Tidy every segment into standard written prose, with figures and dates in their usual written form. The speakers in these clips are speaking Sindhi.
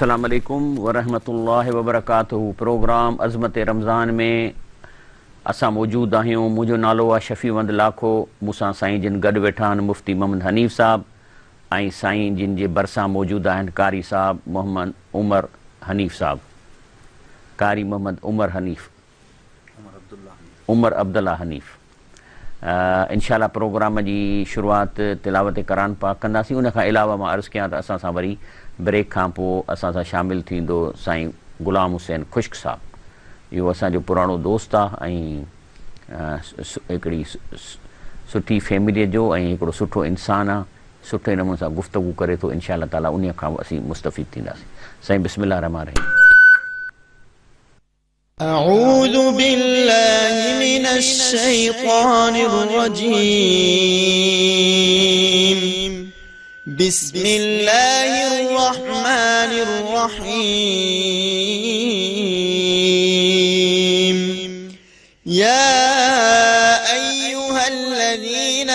السلام عليڪم ورحمة الله وبرڪاته پروگرام عظمت رمضان ۾ اسان موجود آهيون منهنجو نالو آهي شفيع وند لاکو مون سان سائين جن گڏ ويٺا آهن مفتي محمد حنيف صاحب ۽ سائين جن جي ڀرسان موجود آهن قاري صاحب محمد عمر حنيف صاحب قاري محمد عمر حنيف عمر عبدالله حنيف انشاء الله پروگرام جي شروعات تلاوت قرآن پاڪ ڪنداسين ان کان علاوه مان عرض ڪيان ته اسان سان وري بريڪ کان پوء اسان سان شامل ٿيندو سائين غلام حسين خشڪ صاحب اهو اسان جو پراڻو دوست آ ۽ هڪڙي سٺي فيمليء جو ۽ هڪڙو سٺو انسان آ سٺي نموني سان گفتگو ڪري ٿو انشاء الله تعالي انهيء کان به اسين مستفيد ٿينداسين سائين بسم الله الرحمٰن الرحيم. اعوذ بالله من الشيطان الرجيم بسم الله الرحمن الرحيم يا ايها الذين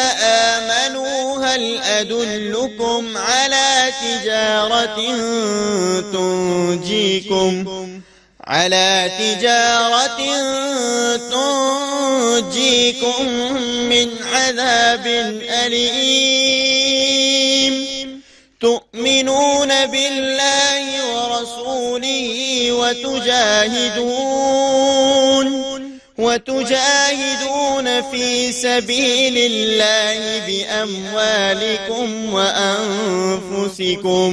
آمنوا هل ادلكم على تجارة تنجيكم على تجارة تنجيكم من عذاب أليم تؤمنون بالله ورسوله وتجاهدون في سبيل الله بأموالكم وأنفسكم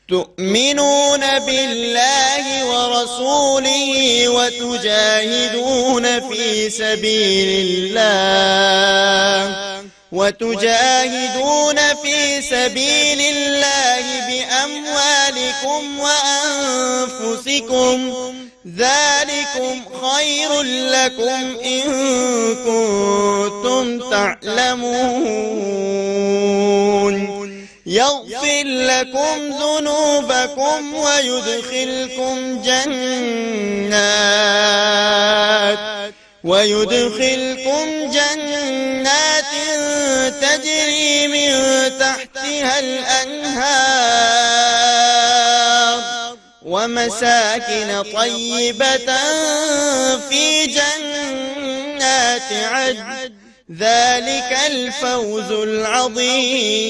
تؤمنون بالله ورسوله وتجاهدون في سبيل الله وتجاهدون في سبيل الله بأموالكم وأنفسكم ذلكم خير لكم إن كنتم تعلمون يغفر لكم ذنوبكم ويدخلكم جنات ويدخلكم جنات تجري من تحتها الأنهار ومساكن طيبة في جنات عدن ذلك الفوز العظيم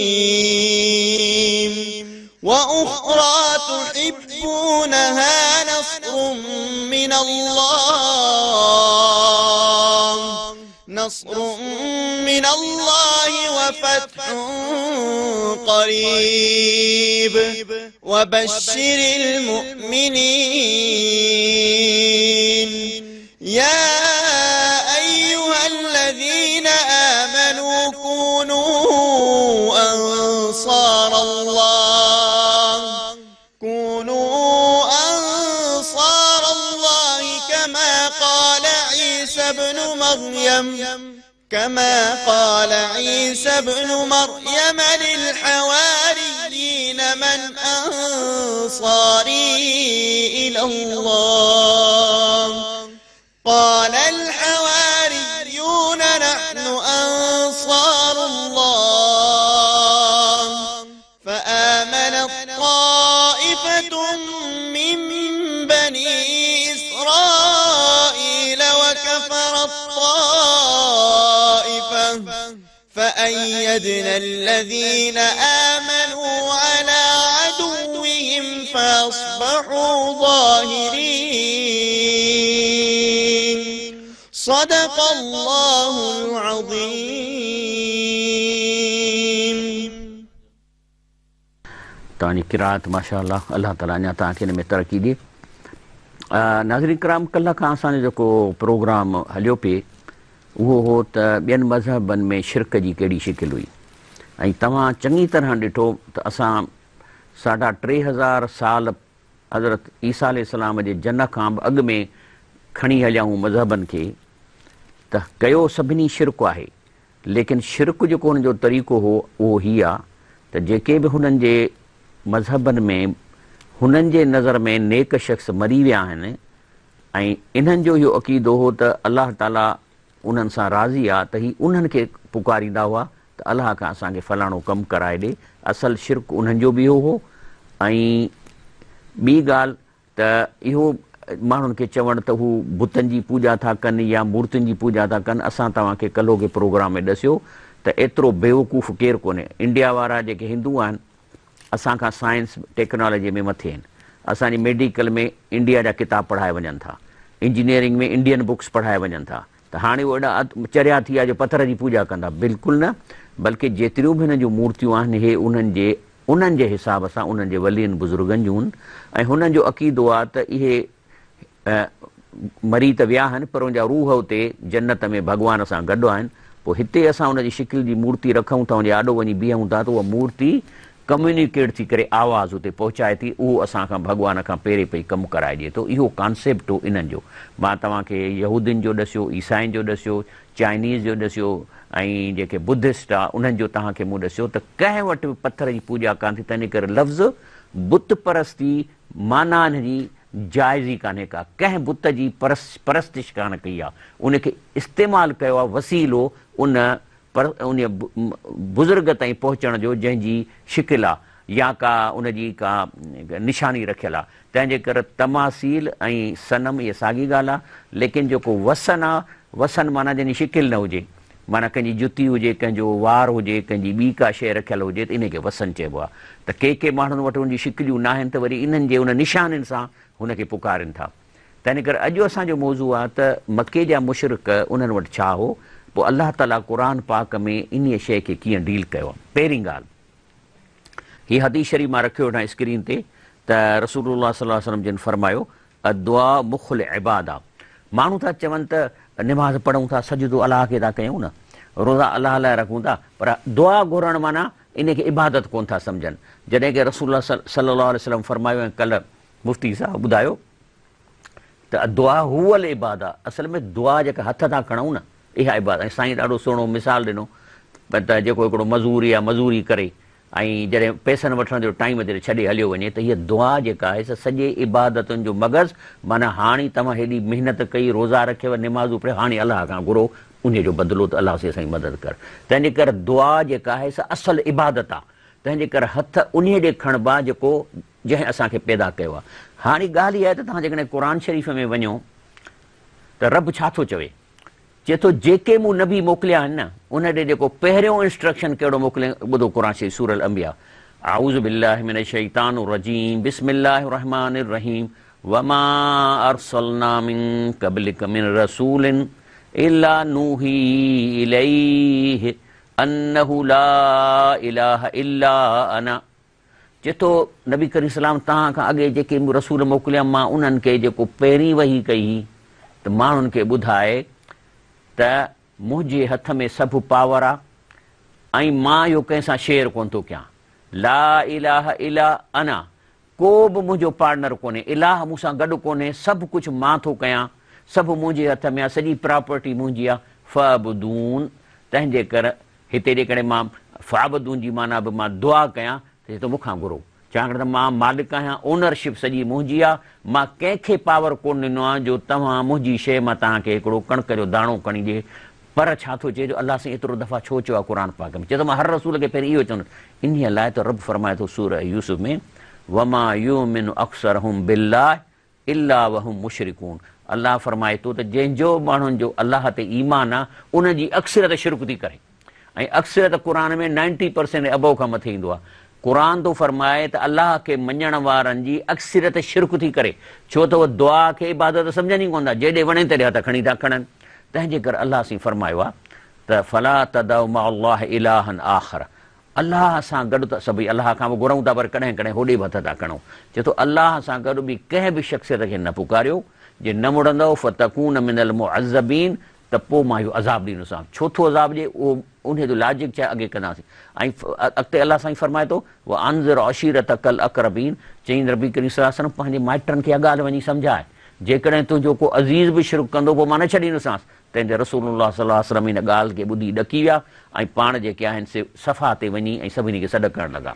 وأخرى تحبونها نصر من الله نصر من الله وفتح قريب وبشر المؤمنين يا ايها الذين آمنوا كونوا انصار الله كونوا انصار الله كما قال عيسى ابن مريم كما قال عيسى ابن مريم للحواريين من أنصاري إلى الله قال الحواريون نحن أنصار الله فآمنت طائفة من بني إسرائيل وكفرت طائفة فأيدنا الذين آمنوا على عدوهم فأصبحوا ظاهرين صدق الله العظيم. توهان جي قرائت ماشاء الله الله تعالي اڃا توهان کي ان ۾ ترقي ڏي. ناظرين ڪرام ڪلهه کان اسان جو جيڪو پروگرام هليو پئي اهو هو ته ٻين مذهبن ۾ شرڪ جي ڪهڙي شڪل هئي ۽ توهان چڱي طرح ڏٺو ته اسان ساڍا 3000 سال حضرت عيسيٰ عليه السلام جي جن کان به اڳ ۾ کڻي هليا هون مذهبن کي ته ڪيو سڀني شرڪ آهي ليڪن شرڪ جيڪو هنن جو طريقو هو اهو هي آ ته جيڪي به هنن جي مذهبن ۾ هنن جي نظر ۾ نيڪ شخص مري ويا آهن ۽ انهن جو اهو عقيدو هو ته الله تعاليٰ انهن سان راضي آ ته هي انهن کي پڪاريندا هئا ته الله کان اسان کي فلاڻو ڪم ڪرائي ڏي. اصل شرڪ انهن جو به اهو هو ۽ ٻي ڳالهه ته اهو ماڻهن کي چوڻ ته هو بتن جي پوڄا ٿا ڪن يا مورتين جي پوڄا ٿا ڪن، اسان توهان کي ڪلهوڪي پروگرام ۾ ڏسيو ته ايترو بيوقوف ڪير ڪونهي. انڊيا وارا جيڪي هندو آهن اسان کان سائنس ٽيڪنالاجي ۾ مٿي آهن. اسان جي ميڊيڪل ۾ انڊيا جا ڪتاب پڙهايا وڃن ٿا. انجنيئرنگ ۾ انڊين بڪس پڙهايا وڃن ٿا. ته هاڻي اهي ايڏا چريا ٿي ويا جو پٿر جي پوڄا ڪندا. بلڪل نه بلڪه جيتريون به هنن جون مورتيون آهن اهي انهن جي انهن جي حساب سان انهن جي ولين بزرگن جون ۽ هنن جو عقيدو آ ته اهي مري ته ويا آهن پر ان جا روح اتي جنت ۾ ڀڳوان سان گڏ آهن پوء هتي اسان ان جي شڪل جي مورتي رکون ٿا ان جي آڏو وڃي بيهون ٿا ته اها مورتي ڪميونيڪيٽ ٿي ڪري آواز اتي پهچائي ٿي اهو اسان کان ڀڳوان کان پهرين پئي ڪم ڪرائجي ٿو اهو ڪانسيپٽ هو انهن جو مان توهان کي يهودين جو ڏسيو عيسائين جو ڏسيو چائنيز جو ڏسيو ۽ جيڪي بدهسٽ آ انهن جو توهان کي مون ڏسيو ته ڪنهن وٽ به پٿر جي پوڄا ڪانه ٿي تنهن ڪري لفظ بت پرستي معنيٰ ان جي جائز ئي ڪانهي ڪا ڪنهن بت جي پرستش ڪانه ڪئي آ ان کي استعمال ڪيو آ وسيلو ان پر ان بزرگ تائين پهچڻ جو جنهن جي شڪل آ يا ڪا ان جي ڪا نشاني رکيل آ تنهن جي ڪري تماثيل ۽ صنم اها ساڳي ڳالهه آ ليڪن جيڪو وثن آ وثن معنيٰ جنهن جي شڪل نه هجي معنيٰ ڪنهن جي جتي هجي ڪنهن جو وار هجي ڪنهن جي ٻي ڪا شيء رکيل هجي ته انهي کي وثن چئبو آ ته ڪي ڪي ماڻهن وٽ ان جي شڪليون ناهن ته وري انهن جي ان نشانين سان هن کي پڪارين ٿا. تنهن ڪري اڄ اسان جو موضوع آهي ته مڪي جا مشرڪ انهن وٽ ڇا هو، پوء الله تعاليٰ قرآن پاڪ ۾ انهيء شيء کي ڪيئن ڊيل ڪيو آهي. پهرين ڳالهه، هي حديث شريف مان رکيو ويٺو آهيان اسڪرين تي ته رسول الله صلي الله عليه وسلم جن فرمايو، الدعاء مخ العباده، ماڻهو ٿا چون ته نماز پڙهون ٿا، سجدو الله کي ٿا ڪيون نه، روزا الله لاء رکون ٿا، پر دعا گهرڻ معنيٰ انهيء کي عبادت ڪونه ٿا سمجهن، جڏهن ڪه رسول الله صلي الله عليه وسلم فرمايو ۽ ڪلهه مفتي صاحب ٻڌايو ته الدعاء هو العباده اصل ۾ دعا جيڪا هٿ تان کڻون نه اها عبادت ۽ سائين ڏاڍو سهڻو مثال ڏنو ته جيڪو هڪڙو مزور يا مزوري ڪري ۽ جڏهن پئسن وٺڻ جو ٽائيم اچي ته ڇڏي هليو وڃي ته هيء دعا جيڪا آهي سا سڄي عبادتن جو مغز معنيٰ هاڻي توهان هيڏي محنت ڪئي روزا رکيو نمازون پڙهيو هاڻي الله کان گهرو انهيء جو بدلو ته الله سائين مدد ڪر تنهن جي ڪري دعا جيڪا آهي سا اصل عبادت آهي تنهن جي ڪري هٿ انهيء ڏي کڻبا جيڪو جنهن اسان کي پيدا ڪيو آهي. هاڻي ڳالهه اها آهي ته توهان جيڪڏهن قرآن شريف ۾ وڃو ته رب ڇا ٿو چوي؟ چئي ٿو جيڪي مون نبي موڪليا آهن نه ان ڏي جيڪو پهريون انسٽرڪشن ڪهڙو موڪليائين ٻڌو قرآن شريف سورة الانبياء اعوذ بالله من الشيطان الرجيم بسم الله الرحمن الرحيم وما ارسلنا من قبلك من رسول الا نوحي اليه انه لا اله الا انا چئي ٿو، نبي ڪريم سلام توهان کان اڳي جيڪي مون رسول موڪليا مان انهن کي جيڪو پهرين وحي ڪئي هئي ته ماڻهن کي ٻڌاء ته منهنجي هٿ ۾ سڀ پاور آ ۽ مان اهو ڪنهن سان شيئر ڪونه ٿو ڪيان لا اله الا انا ڪو به منهنجو پارٽنر ڪونهي اله مون سان گڏ ڪونهي سڀ ڪجهه مان ٿو ڪيان سڀ منهنجي هٿ ۾ آ سڄي پراپرٽي منهنجي آ فاعبدون تنهن جي ڪر هتي جيڪڏهن مان فاعبدون جي معنيٰ به مان دعا ڪيان ته چئي ٿو مون کان گهرو. ڇاڪاڻ ته مان مالڪ آهيان، اونر شپ سڄي منهنجي آ، مان ڪنهن کي پاور ڪونه ڏنو آ جو توهان منهنجي شيء مان توهان کي هڪڙو ڪڻڪ جو داڻو کڻي ڏي. پر ڇا ٿو چئي جو الله سائين ايترو دفعا ڇو چيو آ قرآن پاڪ ۾؟ چئي ٿو مان هر رسول کي پهرين اهو چوندس. انهيء لاء ته رب فرمائي ٿو سورة يوسف ۾ وما يؤمن اڪثرهم بالله الا وهم مشرڪون الله فرمائي ٿو ته جنهن جو ماڻهن جو الله تي ايمان آ انهن جي اڪثريت شرڪ ٿي ڪري ۽ اڪثريت قرآن ۾ نائنٽي پرسينٽ ابو کان مٿي ايندو آ قرآن ٿو فرمائي ته الله کي مڃڻ وارن جي اڪثريت شرڪ ٿي ڪري ڇو ته اهي دعا کي عبادت سمجهن ئي ڪونه ٿا جيڏي وڻين تيڏي هٿ کڻي ٿا کڻن تنهن جي ڪري الله سائين فرمايو آ ته فلا تدع مع الله الها آخر الله سان گڏ ته سڀئي الله کان به گهرون ٿا پر ڪڏهن ڪڏهن هوڏي به هٿ ٿا کڻون. چئي ٿو الله سان گڏ ٻي ڪنهن به شخصيت کي نه پڪاريو، جي نه مڙندؤ فتڪون من المعذبين ته پوء مان اهو عذاب ڏيندوسانو. ڇو ٿو عذاب ڏئي اهو انهيء جو لاجڪ ڇا آهي اڳي ڪنداسين. ۽ اڳتي الله سائين فرمائي ٿو وانذر عشيرتک الاقربين چئين ربي ڪريم صلي الله عليه وسلم پنهنجي مائٽن کي اها ڳالهه وڃي سمجهاء جيڪڏهن تنهنجو ڪو عزيز به شرڪ ڪندو پوء مان نه ڇڏيندوسانس. تنهن تي رسول الله صلي الله عليه وسلم ان ڳالهه کي ٻڌي ڏڪي ويا ۽ پاڻ جيڪي آهن سي صفا تي وڃي ۽ سڀني کي سڏ ڪرڻ لڳا.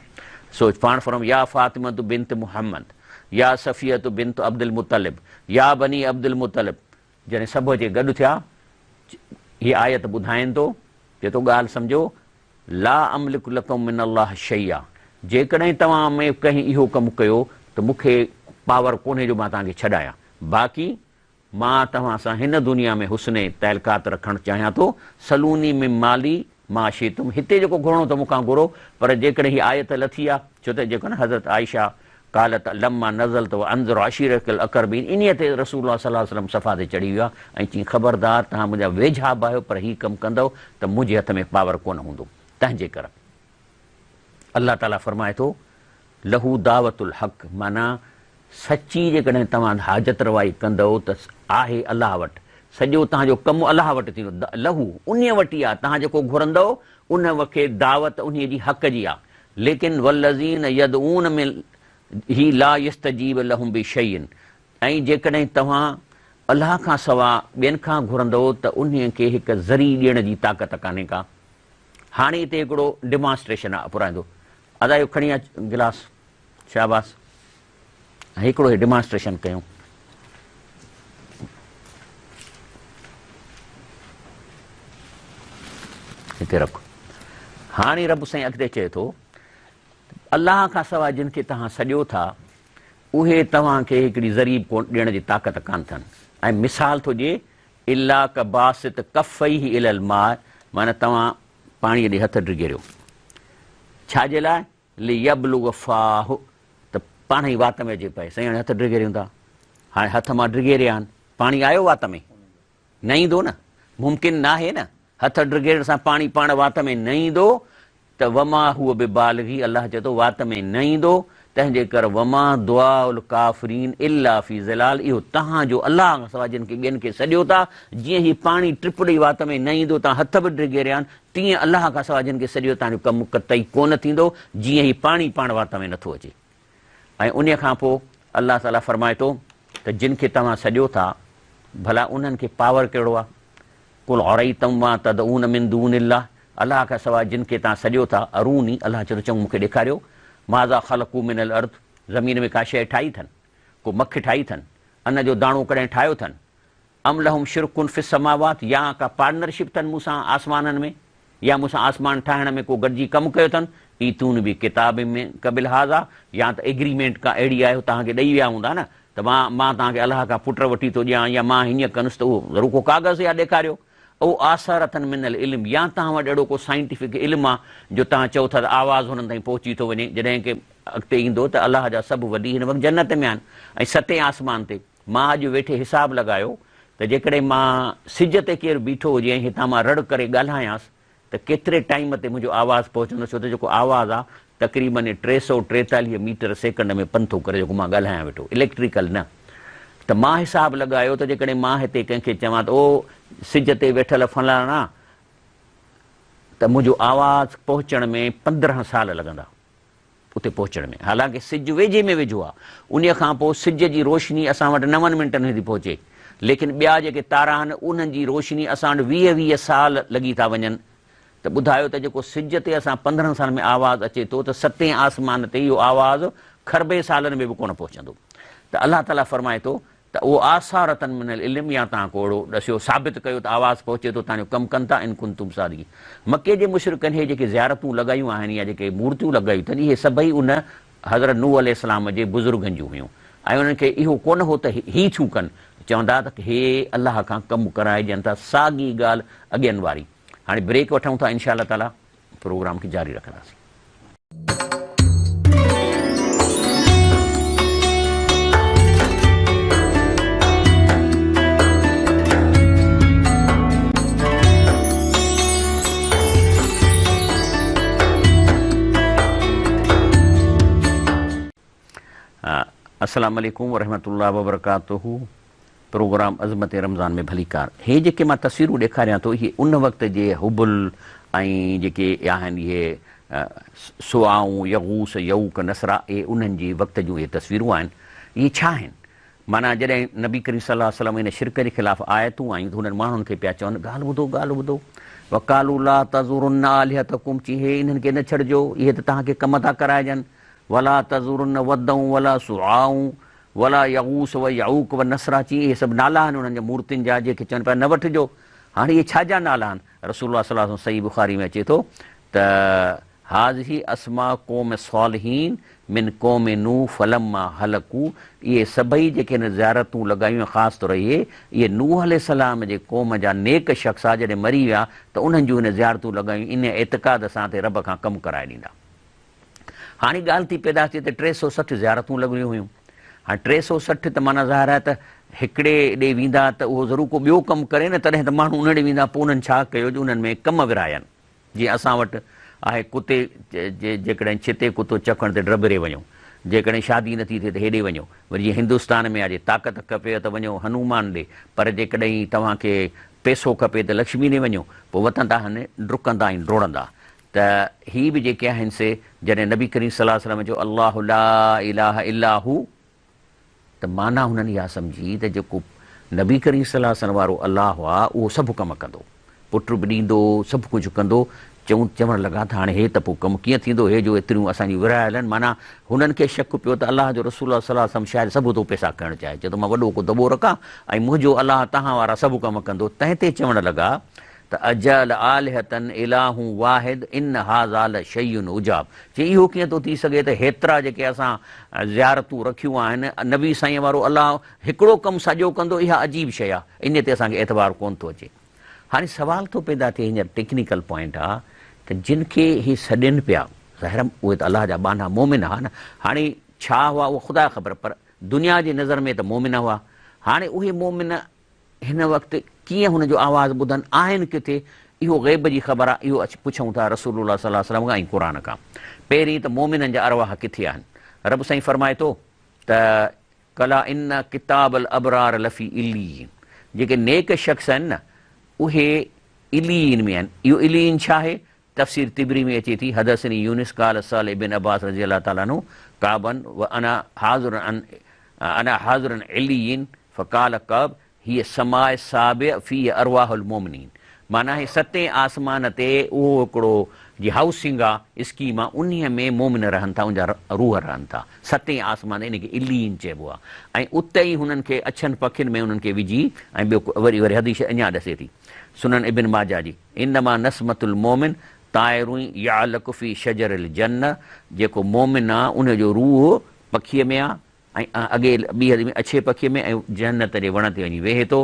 سو پاڻ فرمايو، يا فاطمة بنت محمد، يا صفية بنت عبدالمطلب، يا بني عبدالمطلب، جڏهن سڀ اچي گڏ ٿيا، هيء آيت ٻڌائين ٿو، چئي ٿو ڳالهه سمجهو، لا املڪ لڪم من الله شيئا، جيڪڏهن توهان ۾ ڪنهن اهو ڪم ڪيو ته مون کي پاور ڪونهي جو مان توهان کي ڇڏايان. باقي مان توهان سان هن دنيا ۾ حسن تعلقات رکڻ چاهيان ٿو، سلوني من مالي ما شئتم، هتي جيڪو گهرڻو اٿو مون کان گهرو، پر جيڪڏهن هي آيت لٿي آ، ڇو ته جيڪو نه حضرت عائشه قالت لما نزلت وانذر عشيرتک الاقربين انهيء تي رسول الله صلي الله عليه وسلم صفا تي چڙهي ويا ۽ چيائين خبردار توهان منهنجا ويجها به آهيو پر هي ڪم ڪندؤ ته منهنجي هٿ ۾ پاور ڪونه هوندو تنهن جي ڪر الله تعالي فرمائي ٿو له دعوت الحق معنيٰ سچي جيڪڏهن توهان حاجت روائي ڪندؤ ته آهي الله وٽ، سڄو توهان جو ڪم الله وٽ ٿيندو، له انهيء وٽ ئي آهي، توهان جيڪو گهرندؤ ان کي دعوت انهيء جي حق جي آهي، ليڪن والذين يدعون من هي لا يستجيب لهم بشيء ۽ جيڪڏهن توهان الله کان سوا ٻين کان گهرندؤ ته انهيء کي هڪ ذري ڏيڻ جي طاقت ڪانهي ڪا. هاڻي هتي هڪڙو ڊيمانسٽريشن پرائيندو. ادا اهو کڻي اچ گلاس. شاباس. هڪڙو هي ڊيمانسٽريشن ڪيون. هتي رک. هاڻي رب سائين اڳتي چئي ٿو الله کان سواء جن کي توهان سڏيو ٿا اهي توهان کي هڪڙي ذري به ڏيڻ جي طاقت ڪانه اٿن ۽ مثال ٿو ڏئي الا ڪباسط ڪفيه الي الماء معنيٰ توهان پاڻيء ڏي هٿ ڊگهيريو ڇا جي لاء ليبلغ فاه ته پاڻ ئي وات ۾ اچي پئي. سائين هاڻي هٿ ڊگهيريون ٿا. هاڻي هٿ مان ڊگهيريا آهن. پاڻي آيو وات ۾؟ نه ايندو نه. ممڪن ناهي نه. هٿ ڊگهيرڻ سان پاڻي پاڻ وات ۾ نه ايندو ته وما هو ببالغه الله چئي ٿو وات ۾ نه ايندو تنهن جي ڪر وما دعاء الڪافرين الا في ضلال اهو توهان جو الله کان سواء جن کي ٻين کي سڏيو ٿا جيئن هي پاڻي ٽپ ڏئي وات ۾ نه ايندو توهان هٿ به ڊگهيريا آهن تيئن الله کان سواء جن کي سڏيو تان جو ڪم قطعي ڪونه ٿيندو، جيئن هي پاڻي پاڻ وات ۾ نٿو اچي. ۽ انهيء کان پوء الله تعاليٰ فرمائي ٿو ته جن کي توهان سڏيو ٿا، ڀلا انهن کي پاور ڪهڙو آهي؟ قل ارئيتم ما تدعون من دون الله الله کان سواء جن کي توهان سڏيو ٿا، اروني، الله چئي ٿو چڱو مون کي ڏيکاريو، ماذا خلقوا من الارض زمين ۾ ڪا شيء ٺاهي اٿن؟ ڪو مک ٺاهي اٿن؟ ان جو داڻو ڪڏهن ٺاهيو اٿن؟ ام لهم شرڪ في السماوات يا ڪا پارٽنرشپ اٿن مون سان آسمانن ۾ يا مون سان آسمان ٺاهڻ ۾ ڪو گڏجي ڪم ڪيو اٿن، ايتون بڪتاب من قبل هذا يا ته ايگريمينٽ ڪا اهڙي آهي توهان کي ڏئي ويا هوندا نه ته مان مان توهان کي الله کان پٽ وٺي ٿو ڏيان يا مان هيئن ڪندس ته اهو ضرور ڪو ڪاغذ يا ڏيکاريو او آثارة من العلم يا توهان وٽ اهڙو ڪو سائنٽيفڪ علم آهي جو توهان چئو ٿا ته آواز هنن تائين پهچي ٿو وڃي جڏهن ڪه اڳتي ايندو ته الله جا سڀ ولي هن وقت جنت ۾ آهن ۽ ستين آسمان تي مان اڄ ويٺي حساب لڳايو ته جيڪڏهن مان سج تي ڪير بيٺو هجي ۽ هتان مان رڙ ڪري ڳالهايانس ته ڪيتري ٽائيم تي منهنجو آواز پهچندو ڇو ته جيڪو آواز آ تقريبن 343 ميٽر سيڪنڊ ۾ پنڌ ٿو ڪري جيڪو مان ڳالهايان ويٺو اليڪٽريڪل نه ته مان حساب لڳايو ته جيڪڏهن مان هتي ڪنهن کي چوان ته او سج تي ويٺل فلاڻا ته منهنجو آواز پهچڻ ۾ 15 سال لڳندا. اتي پهچڻ ۾، حالانڪه سج ويجهي ۾ ويجهو آهي، انهيء کان پوء سج جي روشني اسان وٽ نون منٽن ۾ ٿي پهچي، ليڪن ٻيا جيڪي تارا آهن، انهن جي روشني اسان وٽ ويهه ويهه سال لڳي ٿا وڃن ته ٻڌايو ته جيڪو سج تي اسان 15 سالن ۾ آواز اچي ٿو ته ستين آسمان تي اهو آواز کربين سالن ۾ به ڪونه پهچندو ته الله تعاليٰ فرمائي ٿو ته اهو آثارة من العلم يا توهان ڪو اهڙو ڏسيو ثابت ڪيو ته آواز پهچي ٿو توهان جو ڪم ڪن ٿا ان ڪنتم صادقين مڪي جي مشرڪن هي جيڪي زيارتون لڳايون آهن يا جيڪي مورتيون لڳايون اٿن اهي سڀئي ان حضرت نوح عليه السلام جي بزرگن جون هيون ۽ انهن کي اهو ڪونه هو ته هي ٿيون ڪن چوندا ته هي الله کان ڪم ڪرائجن ٿا ساڳي ڳالهه اڳين واري هاڻي بريڪ وٺون ٿا انشاء الله تعالي پروگرام کي جاري رکنداسين. السلام عليڪم ورحمة الله وبرڪاته پروگرام عظمت رمضان ۾ ڀليڪار. هي جيڪي مان تصويرون ڏيکاريان ٿو اهي ان وقت جي هبل ۽ جيڪي آهن اهي سعائون، يغوث، يعوق، نسرا اهي انهن جي وقت جون اهي تصويرون آهن. اهي ڇا آهن؟ معنيٰ جڏهن نبي ڪريم صلي الله عليه وسلم ان شرڪ جي خلاف آيتون آيون ته هنن ماڻهن کي پيا چون ڳالهه ٻڌو ڳالهه ٻڌو وقالوا لا تذرن آلهتڪم چي هي انهن کي نه ڇڏجو اهي ته توهان کي ڪم ٿا ڪرائجن ولا تذرن ودا ولا سعاء ولا يغوث و يعوق و نسرا چي اهي سڀ نالا آهن انهن جا مورتين جا جيڪي چون پيا نه وٺجو هاڻي اهي ڇا جا نالا آهن رسول الله صلي الله عليه وسلم صحيح بخاري ۾ اچي ٿو ته هٰذه اسماء قوم الصالحين من قوم نوح فلما هلڪوا، اهي سڀئي جيڪي هن زيارتون لڳايون ۽ خاص طور اهي، اهي نوح عليه السلام جي قوم جا نيڪ شخص ها جڏهن مري ويا ته انهن جون هن زيارتون لڳايون انهيء اعتقاد سان ته رب کان ڪم ڪرائي ڏيندا. هاڻي ڳالهه ٿي پيدا ٿئي ته 360 زيارتون لڳيون هيون. هاڻي 360 ته معنيٰ ظاهر آهي ته هڪڙي ڏي ويندا ته اهو ضرور ڪو ٻيو ڪم ڪري نه تڏهن ته ماڻهو ان ڏي ويندا پوء انهن ڇا ڪيو جو انهن ۾ ڪم ورهايا. جيئن اسان وٽ آهي ڪتي جي جيڪڏهن ڇتي ڪتو چکڻ تي ڊٻري وڃو، جيڪڏهن شادي نٿي ٿئي ته هيڏي وڃو، وري جيئن هندستان ۾ آهي جي طاقت کپيو ته وڃو هنومان ڏي، پر جيڪڏهن توهان کي پئسو کپي ته لڪشمي ڏي وڃو، پوء وتندا آهن ڊڪندا ۽ ڊوڙندا. ته هي به جيڪي آهن سي جڏهن نبي ڪريم صلي الله عليه وسلم چيو الله لا اله الا هو ته معنيٰ هنن اها سمجهي ته جيڪو نبي ڪريم صلي الله عليه وسلم وارو الله آ اهو سڀ ڪم ڪندو، پٽ به ڏيندو، سڀ ڪجهه ڪندو، چون چوڻ لڳا ته هاڻي هي ته پوء ڪم ڪيئن ٿيندو، هي جو ايتريون اسان جون ورهايل آهن، معنيٰ هنن کي شڪ پيو ته الله جو رسول صلي الله عليه وسلم شايد سڀ ٿو پئسا کڻڻ چاهي، چئي ٿو مان وڏو ڪو دٻو رکان ۽ منهنجو الله تهان وارا سڀ ڪم ڪندو، تنهن تي چوڻ لڳا ته اجعل الهة اله واحد ان هذا لشيء عجاب چي اهو ڪيئن ٿو ٿي سگهي ته هيترا جيڪي اسان زيارتون رکيون آهن نبي سائين وارو الله هڪڙو ڪم سڄو ڪندو اها عجيب شيء آهي انهي تي اسان کي اعتبار ڪونه ٿو اچي. هاڻي سوال ٿو پيدا ٿئي هينئر ٽيڪنيڪل پوائنٽ آ ته جن کي هي سڏين پيا ظاهر آ اهي ته الله جا ٻانها مؤمن ها نه هاڻي ڇا هئا اهو خدا کي خبر پر دنيا جي نظر ۾ ته مؤمن هئا هاڻي اهي مؤمن هن وقت ڪيئن هن جو آواز ٻڌن، آهن ڪٿي؟ اهو غيب جي خبر آهي، اهو اچ پڇون ٿا رسول الله صلي الله عليه وسلم کان ۽ قرآن کان. پهرين ته مؤمنن جا ارواح ڪٿي آهن؟ رب سائين فرمائي ٿو ته ڪلا ان ڪتاب الابرار لفي عليين جيڪي نيڪ شخص آهن نه اهي عليين ۾ آهن. اهو عليين ڇا آهي؟ تفسير طبري ۾ اچي ٿي، حدثني يونس قال سأل ابن عباس رضي الله تعالٰي عنه ڪعبا وانا حاضر عن انا حاضر عليين فقال ڪعب هي السماء السابع فيه ارواح المومنين معنيٰ هي ستين آسمان تي اهو هڪڙو جي هائوسنگ آ اسڪيم آ انهيء ۾ مومن رهن ٿا ان جا روح رهن ٿا ستين آسمان تي ان کي عليين چئبو آ ۽ اتي ئي هنن کي اڇن پکين ۾ انهن کي وجهي ۽ ٻيو وري وري حديث اڃا ڏسي ٿي سنن ابن ماجه جي انما نسمة المومن طائر يعلق في شجر الجنة جيڪو مومن آ ان جو روح پکيء ۾ آ ۽ اڳي ٻي حديث ۾ اڇي پکيء ۾ ۽ جنت جي وڻ تي وڃي ويهي ٿو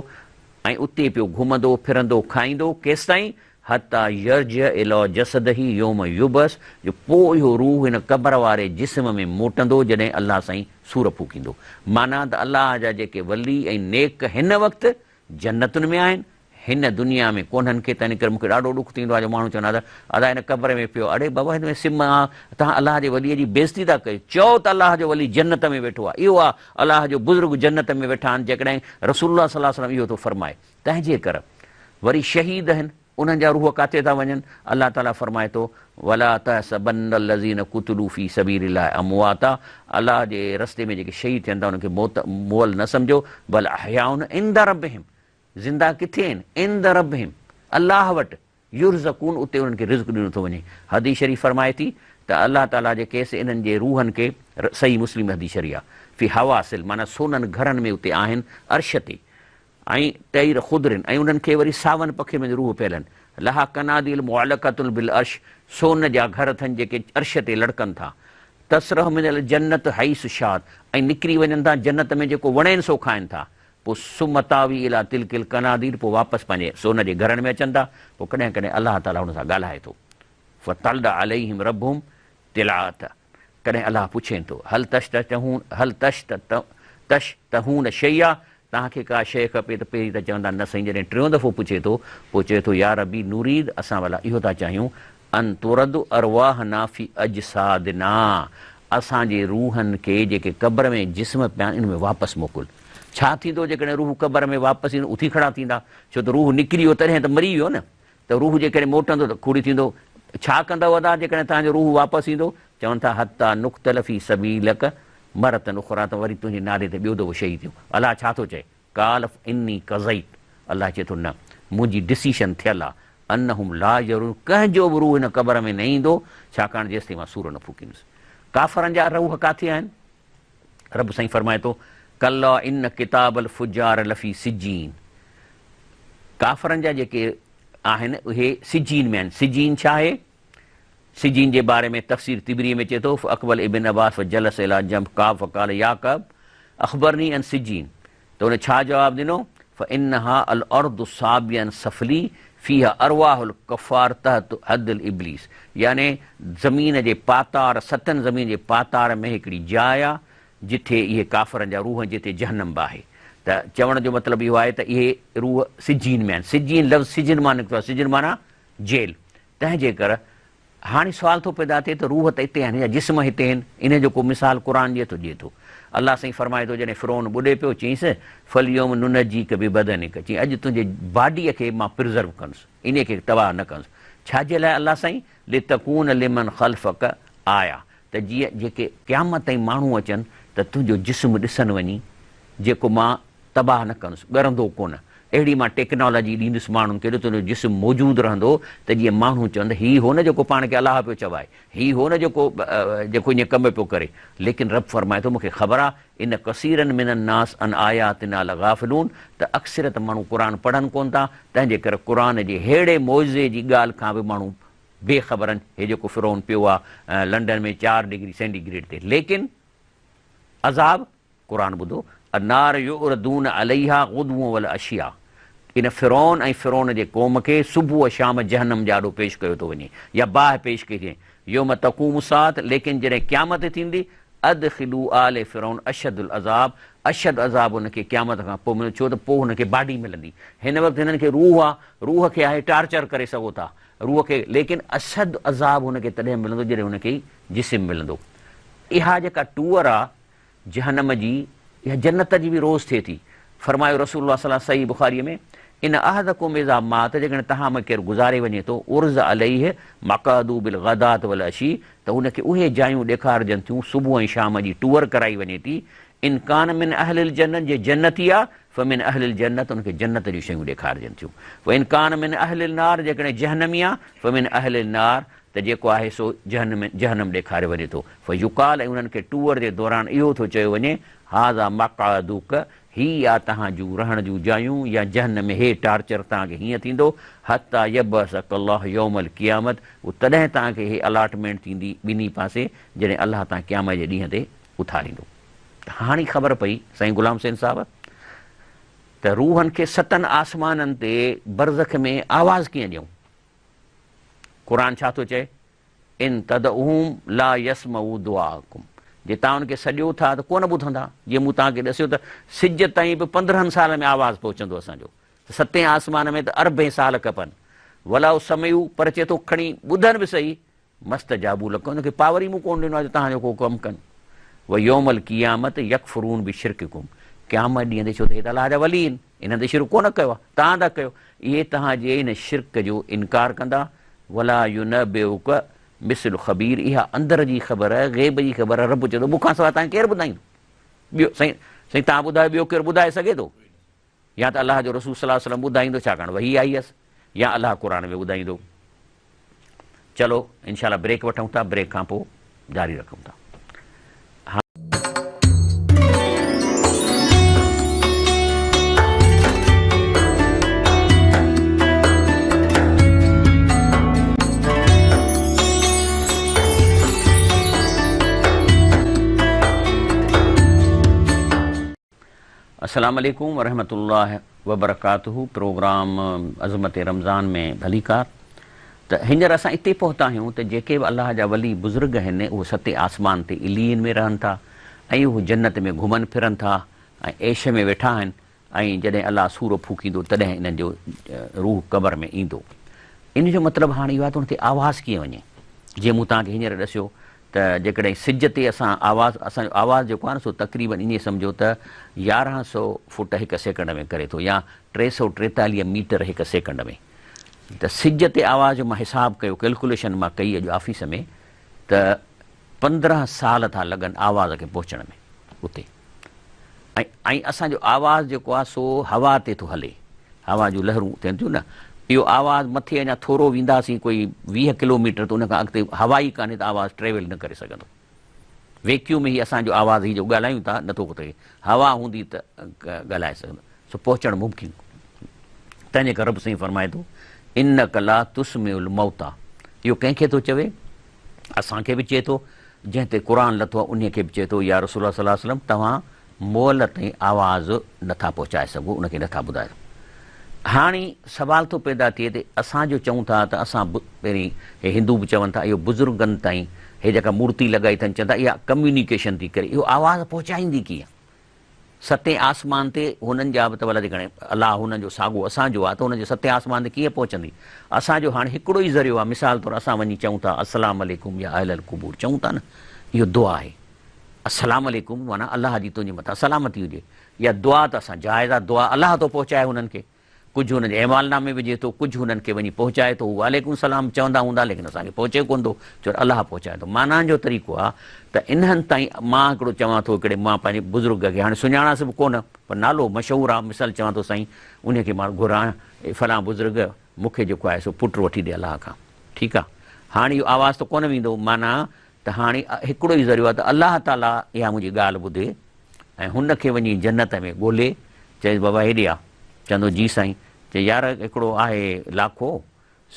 ۽ اتي پيو گهمندو ڦرندو کائيندو ڪيستائين حتي يرجع الي جسده يوم يبعث جو پوء اهو روح هن قبر واري جسم ۾ موٽندو جڏهن الله سائين صور ڦوڪيندو معنيٰ ته الله جا جيڪي ولي ۽ نيڪ هن وقت جنتن ۾ آهن، هن دنيا ۾ ڪونهن ڪي، تنهن ڪري مون کي ڏاڍو ڏک ٿيندو آهي جو ماڻهو چوندا ته ادا هن قبر ۾ پيو آهي، اڙي بابا هن ۾ سم آ، توهان الله جي وليء جي بيعزتي ٿا ڪيو، چئو ته الله جو ولي جنت ۾ ويٺو آهي، اهو آهي الله جو بزرگ جنت ۾ ويٺا آهن، جيڪڏهن رسول الله صلي الله عليه وسلم اهو ٿو فرمائي، تنهن جي ڪر وري شهيد آهن، انهن جا روح ڪاٿي ٿا وڃن؟ الله تعاليٰ فرمائي ٿو، ولا تحسبن الذين قتلوا في سبيل الله امواتا الله جي رستي ۾ جيڪي شهيد ٿين ٿا انهن کي موت مئل نه سمجهو، بل احياء عند ربهم زنده ڪٿي آهن؟ عند ربهم الله وٽ، يرزقون اتي انهن کي رزق ڏنو ٿو وڃي. حديث شريف فرمائي ٿي ته الله تعاليٰ جيڪي سي انهن جي روحن کي، صحيح مسلم حديث شريف آهي، في حواصل معنيٰ سونن گهرن ۾ اتي آهن عرش تي، ۽ طير خضر ۽ انهن کي وري ساون پکين ۾ روح پيل آهن. لها قناديل معلقة بالعرش سون جا گهر اٿن جيڪي عرش تي لڙڪن ٿا. تسرح من الجنة حيث شاءت ۽ نڪري وڃن ٿا جنت ۾ جيڪو وڻين سو کائن ٿا. پوء ثم تاوي الي تلک القناديل پوء واپس پنهنجي سون جي گهرن ۾ اچن ٿا. پوء ڪڏهن ڪڏهن الله تعاليٰ هن سان ڳالهائي ٿو. فطلع عليهم ربهم طلعة ڪڏهن الله پڇين ٿو، هل تشتهون هل تشتهون شيئا توهان کي ڪا شيء کپي ته پهرين ته چوندا نه سائين جڏهن ٽيون دفعو پڇي ٿو پوء چئي ٿو يا ربي نريد اسان ڀلا اهو ٿا چاهيون ان ترد ارواحنا في اجسادنا اسان جي روحن کي جيڪي قبر ۾ جسم پيا آهن ان ۾ واپس موڪل ڇا ٿيندو جيڪڏهن روح قبر ۾ واپس ايندو اٿي کڙا ٿيندا ڇو ته روح نڪري ويو تڏهن ته مري ويو نه ته روح جيڪڏهن موٽندو ته کوڙي ٿيندو. ڇا ڪندؤ ادا جيڪڏهن توهان جو روح واپس ايندو؟ چون ٿا حتيٰ نقتل في سبيلک مرة اخريٰ ته وري تنهنجي نالي تي ٻيو دفعو شهيد ٿيون. الله ڇا ٿو چئي؟ قال اني قضيت الله چئي ٿو نه منهنجي ڊسيشن ٿيل آ انهم لا يرجعون ڪنهن جو به روح هن قبر ۾ نه ايندو ڇاڪاڻ جيستائين مان سور نه ڦوڪيندس. ڪافرن جا روح ڪاٿي آهن؟ رب سائين فرمائي ٿو، ڪلا ان ڪتاب الفجار لفي سجين ڪافرن جا جيڪي آهن اهي سجين ۾ آهن. سجين ڇا آهي؟ سجين جي باري ۾ تفسير طبريء ۾ چئي ٿو، فاقبل ابن عباس فجلس الي جنب ڪعب فقال يا ڪعب اخبرني عن سجين ته ان ڇا جواب ڏنو، فانها الارض السابعا السفلي فيها ارواح الڪفار تحت حد الابليس يعني زمين جي پاتار ستن زمين جي پاتار ۾ هڪڙي جاء آ جتي اهي ڪافرن جا روح جتي جهنم به آهي ته چوڻ جو مطلب اهو آهي ته اهي روح سجين ۾ آهن سجين لفظ سجن مان نڪتو آهي سجن معنيٰ جيل تنهن جي ڪر هاڻي سوال ٿو پيدا ٿئي ته روح ته اتي آهن يا جسم هتي آهن، انهيء جو ڪو مثال قرآن ڏئي ٿو؟ ڏئي ٿو. الله سائين فرمائي ٿو جڏهن فرعون ٻڏي پيو، چيائينس، فاليوم ننجيڪ ببدنڪ، چيائين اڄ تنهنجي باڊيء کي مان پرزرو ڪندس، انهيء کي تباهه نه ڪندس. ڇا جي لاء الله سائين؟ لتڪون لمن خلفڪ آية، ته جيئن جيڪي قيامت تائين ماڻهو اچن ته تنهنجو جسم ڏسن وڃي، جيڪو مان تباهه نه ڪندس، ڳرندو ڪونه. اهڙي مان ٽيڪنالاجي ڏيندس ماڻهن کي جو تنهنجو جسم موجود رهندو ته جيئن ماڻهو چون ته هي هو نه جيڪو پاڻ کي الله پيو چوائي، هي هو نه جيڪو جيڪو ائين ڪم پيو ڪري. ليڪن رب فرمائي ٿو مون کي خبر آ، ان ڪثيرا من الناس عن آياتنا لغافلون ته اڪثريت ماڻهو قرآن پڙهن ڪونه ٿا، تنهن جي ڪري قرآن جي ههڙي معجزي جي ڳالهه کان به ماڻهو بي خبر آهن. هي جيڪو فرعون پيو آ لنڊن ۾ چار ڊگري سينٽي گريڊ تي ليڪن عذاب قرآن ٻڌو، النار يعرضون عليها غدوا والعشيا ان فرعون ۽ فرعون جي قوم کي صبح و شام جهنم جي آڏو پيش ڪيو ٿو وڃي يا باهه پيش ڪئي ٿي وڃي، يوم تقوم الساعة ليڪن جڏهن قيامت ٿيندي، ادخلوا آل فرعون اشد العذاب اشد عذاب ان کي قيامت کان پوء ملندو ڇو ته پوء هن کي باڊي ملندي هن وقت هنن کي روح آ روح کي آهي ٽارچر ڪري سگهو ٿا روح کي ليڪن اشد عذاب هن کي تڏهن ملندو جڏهن هن کي جسم ملندو اها جيڪا ٽوئر آ جهنم جي اها جنت جي به روز ٿئي ٿي. فرمايو رسول الله صلي الله صحيح بخاري ۾، ان احدڪم اذا مات جيڪڏهن توهان مان ڪير گذاري وڃي ٿو عرض عليه مقعده بالغداة والعشي ته ان کي اهي جايون ڏيکارجن ٿيون صبح ۽ شام جي ٽوئر ڪرائي وڃي ٿي ان ڪان من اهل الجنة جي جنتي آ فمن اهل الجنة ان کي جنت جون شيون ڏيکارجن ٿيون وان ڪان من اهل النار جيڪڏهن جهنمي آ فمن اهل النار ته جيڪو آهي سو جهنم جهنم ڏيکاريو وڃي ٿو. فيقال ۽ انهن کي ٽوئر جي دوران اهو ٿو چيو وڃي، هذا مقعدک هي آ توهان جون رهڻ جون جايون يا جهنم ۾ هي ٽارچر توهان کي هيئن ٿيندو، حتي يبعثک الله يوم القيامت اهو تڏهن توهان کي هي الاٽمينٽ ٿيندي ٻنهي پاسي جڏهن الله توهان قيامت جي ڏينهن تي اٿاريندو. ته هاڻي خبر پئي سائين غلام حسين صاحب ته روحن کي ستن آسمانن تي برزخ ۾ آواز ڪيئن ڏيون؟ قرآن ڇا ٿو چئي؟ ان تدعوهم لا يسمعوا دعاءڪم جي توهان انهن کي سڏيو ٿا ته ڪونه ٻڌندا. جيئن مون توهان کي ڏسيو ته سج تائين به 15 سالن ۾ آواز پهچندو اسان جو ته ستين آسمان ۾ ته اربين سال کپن. ولو سمعوا پر چئي ٿو کڻي ٻڌن به سهي ما استجابوا لڪم انهن کي پاور ئي مون ڪونه ڏنو آهي جو توهان جو ڪو ڪم ڪن. ويوم القيامت يڪفرون بشرڪڪم قيامت ڏينهن تي ڇو ته هي ته الله جا ولي آهن انهن ته شرڪ ڪونه ڪيو آهي توهان ٿا ڪيو اهي توهان جي ان شرڪ جو انڪار ڪندا ولا ينبئک مثل خبير اها اندر جي خبر غيب جي خبر رب چئي ٿو مون کان سواء توهان کي ڪير ٻڌائيندو ٻيو سائين سائين توهان ٻڌايو ٻيو ڪير ٻڌائي سگهي ٿو يا ته الله جو رسول صلي الله عليه وسلم ٻڌائيندو ڇاڪاڻ وحي آئي هيس يا الله قرآن ۾ ٻڌائيندو. چلو انشاء الله بريڪ وٺون ٿا بريڪ کان پوء جاري رکون ٿا. السلام عليڪم ورحمة الله وبرڪاته پروگرام عظمت رمضان ۾ ڀليڪار ته هينئر اسان اتي پهتا آهيون ته جيڪي به الله جا ولي بزرگ آهن اهي ستين آسمان تي عليين ۾ رهن ٿا ۽ اهي جنت ۾ گهمن ڦرن ٿا ۽ عيش ۾ ويٺا آهن ۽ جڏهن الله صور ڦوڪيندو تڏهن انهن جو روح قبر ۾ ايندو. ان جو مطلب هاڻي اهو آهي ته ان تي آواز ڪيئن وڃي؟ جيئن مون توهان کي هينئر ڏسيو ته جيڪڏهن سج تي اسان آواز اسان جو آواز جيڪو آهي نه سو تقريبن ائين سمجهو ته 1100 فوٽ هڪ سيڪنڊ ۾ ڪري ٿو يا 343 ميٽر هڪ سيڪنڊ ۾ ته سج تي آواز جو مان حساب ڪيو ڪيلڪوليشن مان ڪئي اڄ آفيس ۾ ته 15 سال ٿا لڳن آواز کي پهچڻ ۾ اتي. ۽ ۽ اسان جو آواز جيڪو آهي سو هوا تي ٿو هلي، هوا جون لهرون ٿين ٿيون نه، اهو آواز مٿي اڃا ٿورو وينداسين ڪوئي 20 ڪلوميٽر ته ان کان اڳتي هوا ئي ڪانهي ته آواز ٽريول نه ڪري سگهندو. ويڪيوم ۾ هي اسان جو آواز هي جو ڳالهايون ٿا نٿو ٿئي، هوا هوندي ته ڳالهائي سگهندو، سو پهچڻ ممڪن ڪونهي. تنهن جي ڪري رب سائين فرمائي ٿو، انک لا تسمع الموتيٰ، اهو ڪنهن کي ٿو چوي؟ اسان کي به چئي ٿو، جنهن تي قرآن لٿو آهي انهيء کي به چئي ٿو، يا رسول الله صلي الله عليه وسلم توهان مئل تائين آواز نه ٿا پهچائي سگهو، ان کي نه ٿا ٻڌائي سگهو. هاڻي سوال ٿو پيدا ٿئي ته اسان جو چئون ٿا ته اسان پهرين هي هندو به چون ٿا اهو بزرگن تائين هي جيڪا مورتي لڳائي اٿن چون ٿا اها ڪميونيڪيشن ٿي ڪري اهو آواز پهچائيندي ڪيئن؟ ستين آسمان تي هنن جا به ته ڀلا جيڪڏهن الله هنن جو ساڳو اسان جو آهي ته هنن جي ستين آسمان تي ڪيئن پهچندي؟ اسان جو هاڻي هڪڙو ئي ذريعو آهي مثال طور اسان وڃي چئون ٿا السلام عليڪم يا اهل القبور چئون ٿا نه اهو دعا آهي السلام عليڪم معنيٰ الله جي تنهنجي مٿان سلامتي هجي يا دعا ته اسان جائز آهي دعا الله ٿو پهچائي هنن کي ڪجهه هنن جي اعمال نامي وجهي ٿو، ڪجهه هنن کي وڃي پهچائي ٿو، هو وعليڪم السلام چوندا هوندا ليڪن اسان کي پهچي ڪونه ٿو، ڇو ته الله پهچائي ٿو. معنيٰ جو طريقو آ ته انهن تائين مان هڪڙو چوان ٿو هڪڙي مان پنهنجي بزرگ کي هاڻي سڃاڻانس به ڪونه پر نالو مشهور آ مثال چوان ٿو سائين انهي کي مان گهران اي فلان بزرگ مون کي جيڪو آهي سو پٽ وٺي ڏي الله کان ٺيڪ آ هاڻي اهو آواز ته ڪونه ويندو معنيٰ ته هاڻي هڪڙو ئي ذريعو آ ته الله تعاليٰ اها منهنجي ڳالهه ٻڌي ۽ هن کي وڃي جنت ۾ ڳولي چيس بابا هيڏي آ. چوندو جي سائين. چي يار هڪڙو آهي لاکو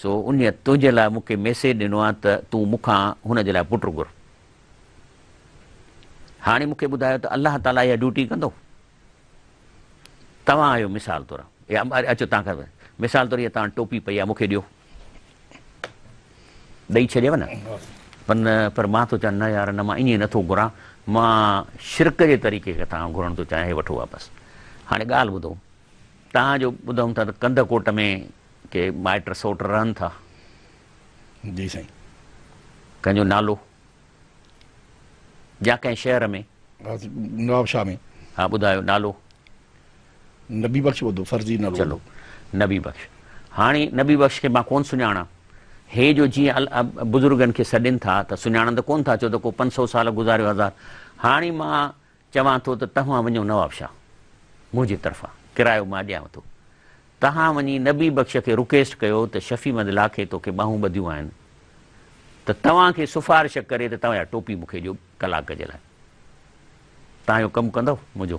سو انهيء تنهنجي لاء مون کي ميسيج ڏنو آ ته تون مون کان هن جي لاء پٽ گهر. هاڻي مون کي ٻڌايو ته الله تعاليٰ اها ڊيوٽي ڪندو؟ توهان آهيو مثال طور يا اچو توهان کان مثال طور اها توهان ٽوپي پئي آ مون کي ڏيو. ڏئي ڇڏيو نه پر پر مان ٿو چوان نه يار نه مان ائين نٿو گهران مان شرڪ جي طريقي کي توهان گهرڻ ٿو چاهيان هي وٺو واپس هاڻي ڳالهه ٻڌو توهان جو ٻڌم ٿا ته ڪنڌڪوٽ ۾ ڪي مائٽ سوٽ رهن ٿا جي سائين ڪنهن جو نالو يا ڪنهن شهر ۾؟ نواب شاهه ۾. ها ٻڌايو نالو. نبي بخش ٻڌو فرضي نالو. چلو نبي بخش. هاڻي نبي بخش کي مان ڪون سڃاڻان. هي جو جيئن بزرگن کي سڏين ٿا ته سڃاڻن ته ڪون ٿا ڇو ته ڪو 500 سال گذاريو هزار. هاڻي مان چوان ٿو ته توهان وڃو نواب شاهه منهنجي طرفان ڪرايو مان ڏيانو ٿو. توهان وڃي نبي بخش کي رڪيسٽ ڪيو ته شفيع محمد لاکي توکي ٻانهون ٻڌيون آهن ته توهان کي سفارش ڪري ته توهان اها ٽوپي مون کي ڏيو ڪلاڪ جي لاء. توهان اهو ڪم ڪندؤ منهنجو؟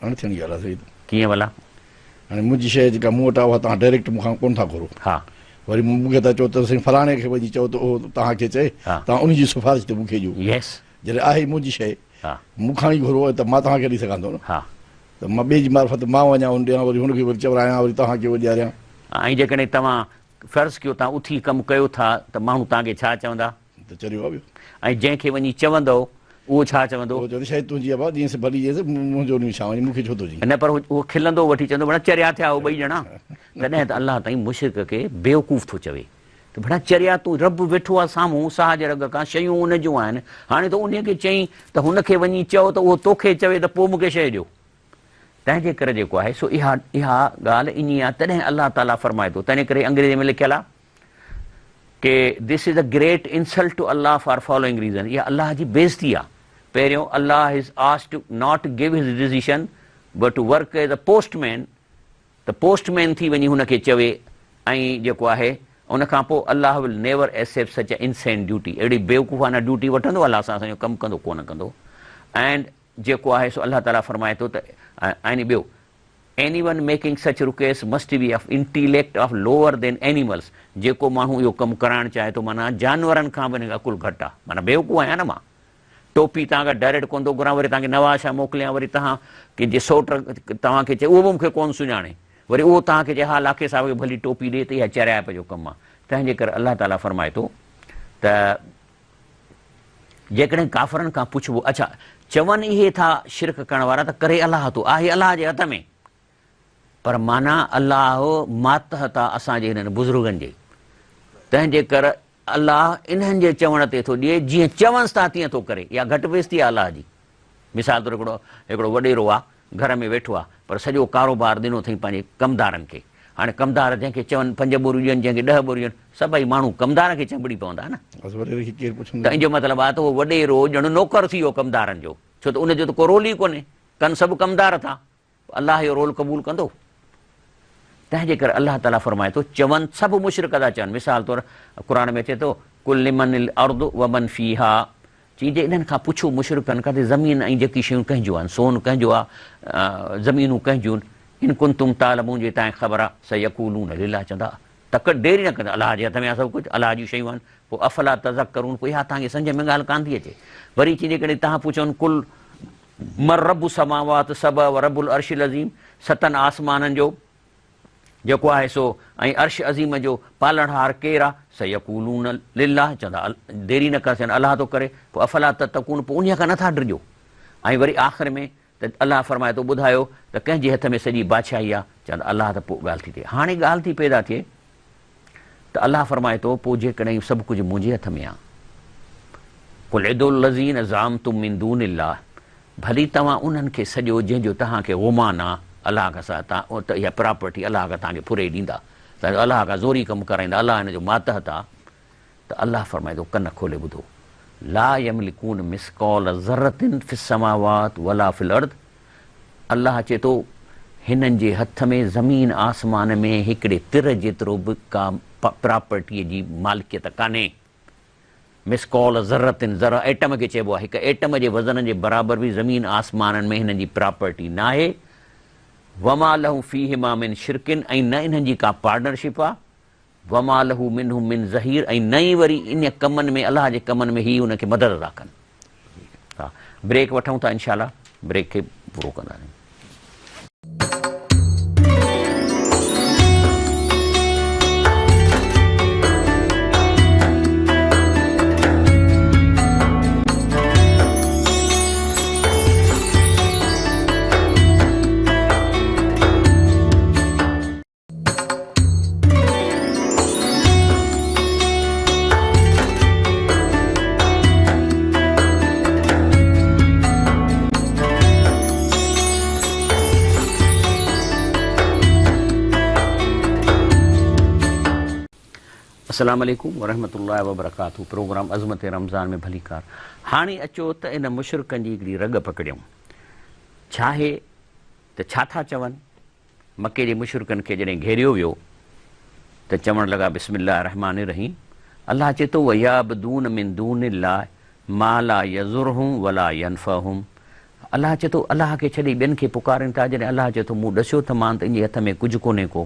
اڻ ٿيڻ ڳالهه آهي سيد. ڪيئن ڀلا؟ هاڻي منهنجي شيء جيڪا مون وٽ آهي اها توهان ڊائريڪٽ مون کان ڪونه ٿا گهرو. ها. وري مون کي ٿا چئو ته سائين فلاڻي کي وڃي چئو ته اهو توهان کي چئي توهان ان جي سفارش تي مون کي ڏيو. يس. جڏهن آهي ئي منهنجي شيء مون کان ئي گهرو ته مان توهان کي ڏئي سگهان ٿو نه. ها. ته مان ٻئي جي معرفت مان وڃان ان ڏيان وري هن کي وري چورايان وري توهان کي اهو ڏياريان. ۽ جيڪڏهن توهان فرض ڪيو توهان اٿي ڪم ڪيو ٿا ته ماڻهو توهان کي ڇا چوندا؟ ته چريو آ ويو. ۽ جنهن کي وڃي چوندؤ اهو ڇا چوندو؟ اهو چوندو شايد تنهنجي آ ڀاء جيئنس ڀلي جيئنس منهنجو ان ۾ ڇا وڃي مون کي ڇو ٿو چئين. نه پر اهو کلندو وٺي چوندو ڀلا چريا ٿيا آهيو ٻئي ڄڻا. تڏهن ته الله تائين مشرڪ کي بيوقوف ٿو چوي ته ڀلا چريا تون رب ويٺو آ سامهون ساهه جي رڳ کان شيون ان جون آهن هاڻي تون انهي کي چئين ته هن کي وڃي چئو ته اهو توکي چوي ته پوء مون کي شيء ڏيو. تنهن جي ڪري جيڪو آهي سو اها اها ڳالهه ائين آهي تڏهن الله تعاليٰ فرمائي ٿو تنهن ڪري انگريزي ۾ لکيل آهي ڪي This is a great insult to Allah for following reason اها الله جي بيعزتي آهي پهريون Allah has asked to not give his decision but to work as a postman ته پوسٽ مين ٿي وڃي هن کي چوي ۽ جيڪو آهي ان کان پوء Allah will never accept such a insane duty اهڙي بيوقوفانه ڊيوٽي وٺندو الله سان اسان جو ڪم ڪندو ڪونه ڪندو and جيڪو آهي سو الله تعالي فرمائي ٿو ته ۽ ٻيو Anyone making such request must be of intellect of lower than animals جيڪو ماڻهو اهو ڪم ڪرائڻ چاهي ٿو معنيٰ جانورن کان به هن کي عقل گهٽ آهي معنيٰ بيوقوف آهيان نه مان ٽوپي توهان کان ڊائريڪٽ ڪونه ٿو گهران وري توهان کي نواب شاهه موڪليان وري توهان کي جي سئوٽ توهان کي چئي اهو به مون کي ڪونه سڃاڻي وري اهو توهان کي چئي ها لاکي صاحب کي ڀلي ٽوپي ڏي ته اها چريائپ جو ڪم آهي تنهن جي ڪري الله تعاليٰ فرمائي ٿو ته جيڪڏهن ڪافرن کان پڇبو اڇا چون اهي ٿا شرڪ ڪرڻ وارا ته ڪري الله ٿو آهي الله جي هٿ ۾ پر معنيٰ الله ماتحت آ اسان جي هنن بزرگن جي تنهن جي ڪر الله انهن جي چوڻ تي ٿو ڏئي جيئن چونس ٿا تيئن ٿو ڪري اها گهٽ بيعزتي آ الله جي مثال طور هڪڙو هڪڙو وڏيرو آ گهر ۾ ويٺو آ پر سڄو ڪاروبار ڏنو اٿئي پنهنجي ڪمدارن کي هاڻي ڪمدار جنهن کي چون پنج ٻوريون ڏين جنهن کي ڏهه ٻوريون ڏين سڀئي ماڻهو ڪمدار کي چنبڙي پوندا نه. بس وڏيري کي ڪير پڇندو. ته ان جو مطلب آ ته اهو وڏيرو ڄڻ نوڪر ٿي ويو ڪمدارن جو ڇو ته ان جو ته ڪو رول ئي ڪونهي ڪن سڀ ڪمدار ٿا. الله اهو رول قبول ڪندو؟ تنهن جي ڪري الله تعاليٰ فرمائي ٿو، چون سڀ مشرڪ ٿا چون، مثال طور قرآن ۾ اچي ٿو، قل لمن الارض ومن فيها چئي جي انهن کان پڇو مشرڪن کان ته زمين ۽ جيڪي شيون ڪنهن جون آهن، سون ڪنهن جو آهي، زمينون ڪنهن جون آهن، ان ڪنتم تعلمون جي توهان کي خبر آهي، سيقولون لله چوندا تڪڙ دير ئي نه ڪندا، الله جي هٿ ۾ آهي سڀ ڪجهه، الله جون شيون آهن، پوء افلا تذڪرون پوء اها توهان کي سمجهه ۾ ڳالهه ڪانه ٿي اچي. وري چي جيڪڏهن توهان پڇون قل من رب السماوات السبع ورب العرش العظيم ستن آسمانن جو جيڪو آهي سو ۽ عرش عظيم جو پالڻهار ڪير آهي؟ سيقولون لله چوندا دير ئي نه ڪنداسين الله ٿو ڪري، پوء افلا تتقون پوء انهيء کان نٿا ڊڄو؟ ۽ وري آخر ۾ ته الله فرمائي ٿو ٻڌايو ته ڪنهن جي هٿ ۾ سڄي بادشاهي آهي؟ چوندا الله ته پوء ڳالهه ٿي ٿئي. هاڻي ڳالهه ٿي پيدا ٿئي ته الله فرمائي ٿو پوء جيڪڏهن سڀ ڪجهه منهنجي هٿ ۾ آهي. قل ادعوا الذين زعمتم من دون الله ڀلي توهان انهن کي سڏيو جنهن جو توهان کي گمان آهي الله کان سواء ته اها پراپرٽي الله کان توهان کي ڦري ڏيندا توهان جو الله کان زوري ڪم ڪرائيندا الله هن جو ماتحت آهي ته الله فرمائي ٿو ڪن کولي ٻڌو لا يملڪون مثقال ذرة في السماوات ولا في الارض الله چئي ٿو هنن جي هٿ ۾ زمين آسمان ۾ هڪڙي تر جيترو به ڪا پراپرٽيء جي مالڪيت ڪانهي. مثقال ذرة، ذره ايٽم کي چئبو آهي، هڪ ايٽم جي وزن جي برابر به زمين آسمانن ۾ هنن جي پراپرٽي ناهي. وما لهم فيهما من شرڪ ۽ نه انهن جي ڪا پارٽنرشپ آهي. وما له منهم من ظهير ۽ نه ئي وري ان ڪمن ۾ الله جي ڪمن ۾ هي ان کي مدد ٿا ڪن. ها بريڪ وٺون ٿا انشاء الله بريڪ کي پورو ڪنداسين. السلام عليڪم ورحمة الله وبرڪاته پروگرام عظمت رمضان ۾ ڀليڪار هاڻي اچو ته ان مشرڪن جي هڪڙي رڳ پڪڙيون ڇاهي ته ڇا ٿا چون مڪي جي مشرڪن کي جڏهن گهيريو ويو ته چوڻ لڳا بسم الله الرحمٰن الرحيم الله چئي ٿو ويعبدون من دون الله ما لا يضرهم ولا ينفعهم الله چئي ٿو الله کي ڇڏي ٻين کي پڪارين ٿا جڏهن الله چئي ٿو مون ڏسيو ته مان ته ان جي هٿ ۾ ڪجهه ڪونهي ڪو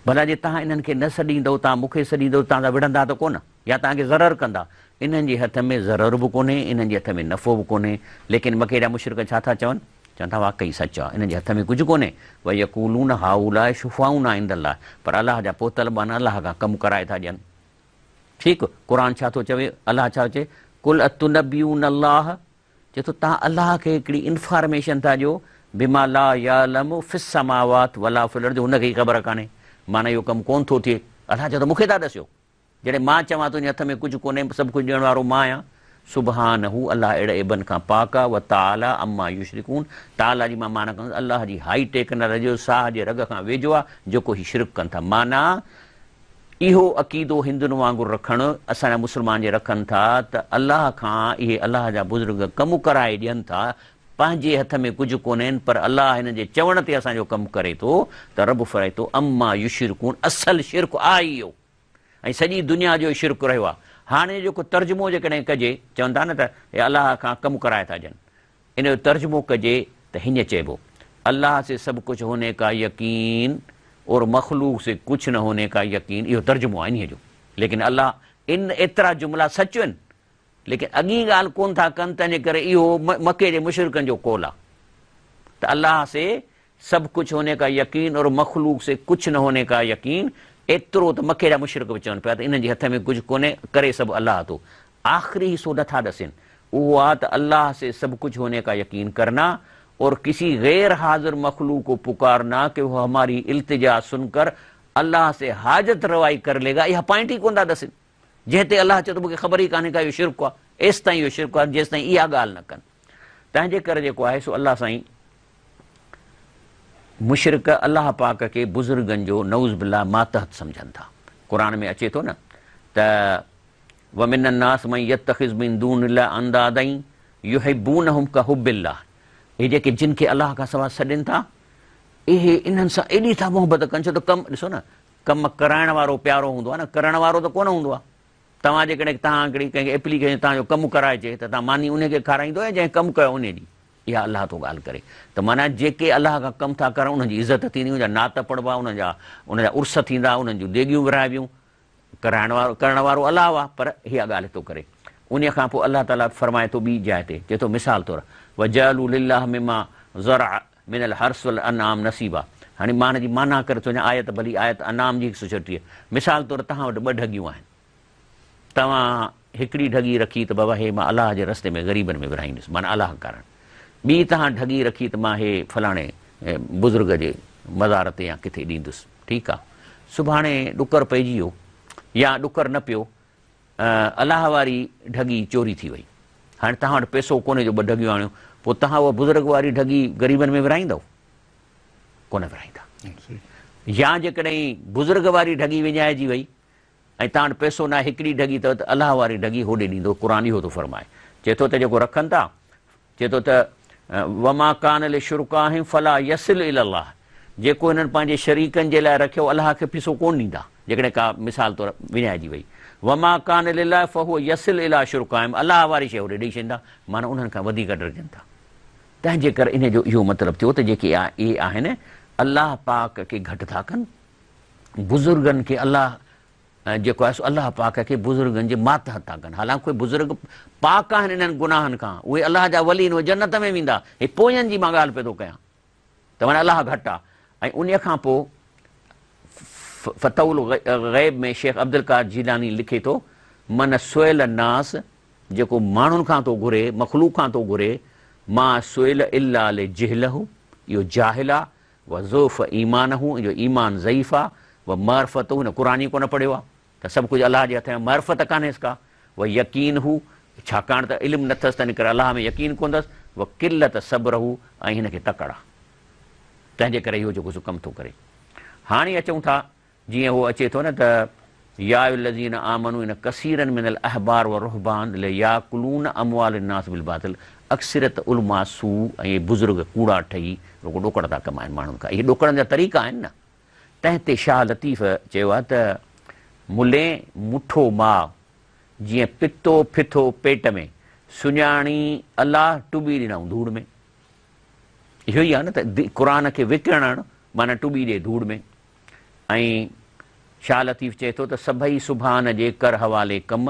ڀلا جي توهان انهن کي نه سڏيندؤ توهان مون کي سڏيندؤ توهان سان وڙهندا ته ڪونه يا توهان کي ضرر ڪندا. انهن جي هٿ ۾ ضرر به ڪونهي، انهن جي هٿ ۾ نفعو به ڪونهي. ليڪن مڪي جا مشرڪ ڇا ٿا چون؟ چون ٿا واقعي سچ آ، انهن جي هٿ ۾ ڪجهه ڪونهي. ويقولون هؤلاء شفعاؤنا عند الله پر الله جا پهتل ٻانها الله کان ڪم ڪرائي ٿا ڏين. ٺيڪ، قرآن ڇا ٿو چوي؟ الله ڇا ٿو چئي؟ قل اتنبئون الله چئي ٿو توهان الله کي هڪڙي انفارميشن ٿا ڏيو بما لا يعلم في السماوات ولا في الارض هن کي ئي خبر ڪانهي. معنيٰ اهو ڪم ڪونه ٿو ٿئي. الله چئي ٿو مون کي ٿا ڏسيو. جڏهن مان چوان تنهنجي هٿ ۾ ڪجهه ڪونهي، سڀ ڪجهه ڏيڻ وارو مان آهيان. سبحانه الله اهڙي عيبن کان پاڪ آهي، وتعالي عما يشرڪون تعالي جي مان معنيٰ ڪندس الله جي هائي ٽيڪنالاجي جو ساهه جي رڳ کان ويجهو آهي جيڪو هي شرڪ ڪن ٿا. معنيٰ اهو عقيدو هندن وانگر رکڻ اسان جا مسلمان جي رکن ٿا ته الله کان اهي الله جا بزرگ ڪم ڪرائي ڏين ٿا پنهنجي هٿ ۾ ڪجهه ڪونهين پر الله هنن جي چوڻ تي اسان جو ڪم ڪري ٿو ته رب فرمائي ٿو عما يشرڪون اصل شرڪ آهي اهو. ۽ سڄي دنيا جو شرڪ رهيو آهي. هاڻي جيڪو ترجمو جيڪڏهن ڪجي، چون ٿا نه ته هي الله کان ڪم ڪرائي ٿا ڏين. ان جو ترجمو ڪجي ته هيئن چئبو، الله سي سڀ ڪجهه هوني ڪا يقين اور مخلوق سي ڪجهه نه هوني ڪا يقين اهو ترجمو آهي انهيء جو. ليڪن الله ان ايترا جملا سچ آهن ليڪن اڳين ڳالهه ڪونه ٿا ڪن تنهنجي ڪري اهو مڪي جي مشرڪن جو قول آهي ته الله سي سب ڪجھ هوني ڪا يقين اور مخلوق سي ڪجھ نه هوني ڪا يقين ايترو ته مڪي جا مشرڪ به چون پيا ته انهن جي هٿ ۾ ڪجھ ڪونهي ڪري سڀ الله ٿو آخري حصو نه ٿا ڏسين اهو آ ته الله سي سب ڪجھ هوني ڪا يقين ڪرنا اور ڪسي غير حاضر مخلوق کو پڪارنا ڪه وه هماري التجا سن ڪر الله سي حاجت روائي ڪر لي گا اها پوائنٽ ئي ڪونه ٿا ڏسين جنهن تي الله چئي ٿو مون کي خبر ئي ڪانهي ڪا اهو شرڪ آ ايستائين اهو شرڪ آ جيستائين اها ڳالهه نه ڪن تنهن جي ڪري جيڪو آهي سو الله سائين مشرڪ الله پاڪ کي بزرگن جو نعوذ بالله ماتحت سمجهن ٿا. قرآن ۾ اچي ٿو نه ته ومن الناس من يتخذ من دون الله اندادا يحبونهم ڪحب الله اهي جيڪي جن کي الله کان سواء سڏين ٿا اهي انهن سان ايڏي ٿا محبت ڪن ڇو ته ڪم ڏسو نه ڪم ڪرائڻ وارو پيارو هوندو آهي نه ڪرڻ وارو ته ڪونه هوندو آهي. توهان جيڪڏهن توهان هڪڙي ڪنهن کي ايپليڪيشن توهان جو ڪم ڪرائجي ته توهان ماني انهي کي کارائيندو يا جنهن ڪم ڪيو انهي جي؟ اها الله ٿو ڳالهه ڪري ته معنيٰ جيڪي الله کان ڪم ٿا ڪرن انهن جي عزت ٿيندي، انهن جا نعت پڙهبا، انهن جا انهن جا عرس ٿيندا، انهن جون ديڳيون ورهائبيون، ڪرائڻ وارو ڪرڻ وارو الله آ پر اها ڳالهه ٿو ڪري. انهيء کان پوء الله تعاليٰ فرمائي ٿو ٻي جاء تي چئي ٿو مثال طور وجعلوا لله مما ذرأ من الحرث والانعام نصيبا هاڻي مان هن جي معنيٰ ڪري ٿو وڃان آيت ڀلي آيت انعام جي هڪ سؤ ڇٽيهه مثال طور توهان وٽ ٻه ڍڳيون آهن توهان هڪڙي ڍڳي رکي ته بابا هي مان الله جي رستي ۾ غريبن ۾ ورهائيندس معنيٰ الله ڪارڻ ٻي توهان ڍڳي رکي ته مان هي فلاڻي بزرگ جي مزار تي يا ڪٿي ڏيندس ٺيڪ آ سڀاڻي ڏڪر پئجي ويو يا ڏڪر نه پيو الله واري ڍڳي چوري ٿي وئي هاڻي توهان وٽ پئسو ڪونهي جو ٻه ڍڳيون آڻيو پوء توهان اها بزرگ واري ڍڳي غريبن ۾ ورهائيندؤ ڪونه ورهائيندا يا جيڪڏهن بزرگ واري ڍڳي وڃائجي وئي ۽ توهان وٽ پئسو ناهي هڪڙي ڍڳي اٿو ته الله واري ڍڳي هوڏي ڏيندو قرآن اهو ٿو فرمائي چئي ٿو ته جيڪو رکن ٿا چئي ٿو ته وما ڪان لشرڪائهم فلا يصل الي الله جيڪو هنن پنهنجي شريڪن جي لاء رکيو الله کي پيسو ڪونه ڏيندا جيڪڏهن ڪا مثال طور وڃائجي وئي وما ڪان لله فهو يصل الي شرڪائهم الله واري شيء هوڏي ڏئي ڇڏيندا معنيٰ انهن کان وڌيڪ ڊرجن ٿا تنهن جي ڪري ان جو اهو مطلب ٿيو ته جيڪي اهي آهن الله پاڪ کي گهٽ ٿا ڪن بزرگن کي الله جيڪو آهي سو الله پاڪ کي بزرگن جي ماتحت ٿا ڪن حالانڪ اهي بزرگ پاڪ آهن انهن گناهن کان اهي الله جا ولي آهن اهي جنت ۾ ويندا هي پوين جي مان ڳالهه پيو ٿو ڪيان ته معنيٰ الله گهٽ آهي ۽ انهي کان پوء فتح الغيب ۾ شيخ عبدالقادر جيلاني لکي ٿو من سئل الناس جيڪو ماڻهن کان ٿو گهري مخلوق کان ٿو گهري ما سئل الا لجهله اهو جاهل آهي و ضعف ايمانه ان جو ايمان ضعيف آ، و معرفته هن قرآن ئي ڪونه پڙهيو آ ته سڀ ڪجهه الله جي هٿ ۾ معرفت ڪانهيس ڪا، و يقينه ڇاڪاڻ ته علم نه ٿس تنهن ڪري الله ۾ يقين ڪونه ٿس، و قلت صبره ۽ هن کي تڪڙ آ تنهن جي ڪري اهو جيڪو سو ڪم ٿو ڪري. هاڻي اچون ٿا جيئن هو اچي ٿو نه ته يا ايها الذين آمنوا ان ڪثيرا من الاحبار والرهبان لياڪلون اموال الناس بالباطل اڪثريت علماء سوء ۽ اهي بزرگ ڪوڙا ٺهي رڳو ڏوڪڙ ٿا ڪمائن ماڻهن کان اهي ڏوڪڙن جا طريقا آهن نه تنهن تي شاهه لطيف چيو آهي ته ملين مٺو ماء جيئن پتو ڦٿو پيٽ ۾ سڃاڻي الله ٽٻي ڏنائون ڌوڙ ۾ اهو ئي آهي نه ته قرآن کي وڪڻڻ معنيٰ ٽٻي ڏي ڌوڙ ۾. ۽ شاهه لطيف چئي ٿو ته سڀئي سبحان جي ڪر حوالي ڪم،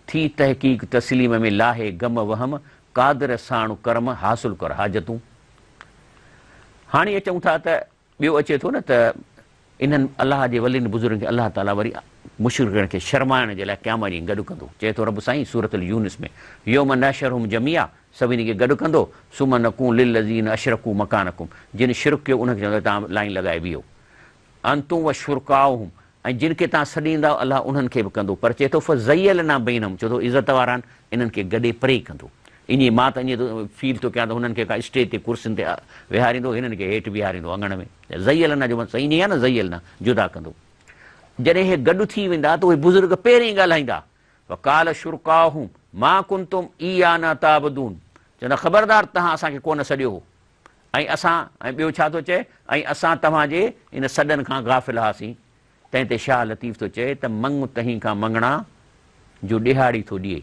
ٿي تحقيق تسليم ۾ لاهي غم وهم، قادر ساڻ ڪرم، حاصل ڪر حاجتون. هاڻي اچون ٿا ته ٻيو اچي ٿو نه ته انهن الله جي ولين بزرگن کي الله تعاليٰ وري مشرڪن کي شرمائڻ جي لاء قيامت ڏينهن گڏ ڪندو. چئي ٿو رب سائين سورة اليونس ۾ يوم نحشرهم جميعا سڀني کي گڏ ڪندو، ثم نقول للذين اشرڪوا مڪانڪم جن شرڪ ڪيو انهن کي چوندو توهان لائين لڳائي بيهو، انتم وشرڪاؤهم ۽ جن کي توهان سڏيندا الله انهن کي به ڪندو پر چئي ٿو فزيلنا بينهم ڇو ته عزت وارا آهن انهن کي گڏي پري ڪندو ائين مان ته ائين ٿو فيل ٿو ڪيان ته هنن کي ڪا اسٽيج تي ڪرسين تي ويهاريندو هنن کي هيٺ بيهاريندو اڱڻ ۾ زيلنا جو مطلب ائين ئي آهي نه زيلنا جدا ڪندو جڏهن هي گڏ ٿي ويندا ته اهي بزرگ پهرين ڳالهائيندا وقال شرڪاؤهم ما ڪنتم ايانا تعبدون چوندا خبردار توهان اسان کي ڪونه سڏيو هو ۽ اسان ۽ ٻيو ڇا ٿو چئي ۽ اسان توهان جي ان سڏن کان غافل هئاسين تنهن تي شاهه لطيف ٿو چئي ته مڱ تهين کان مڱڻا جو ڏهاڙي ٿو ڏئي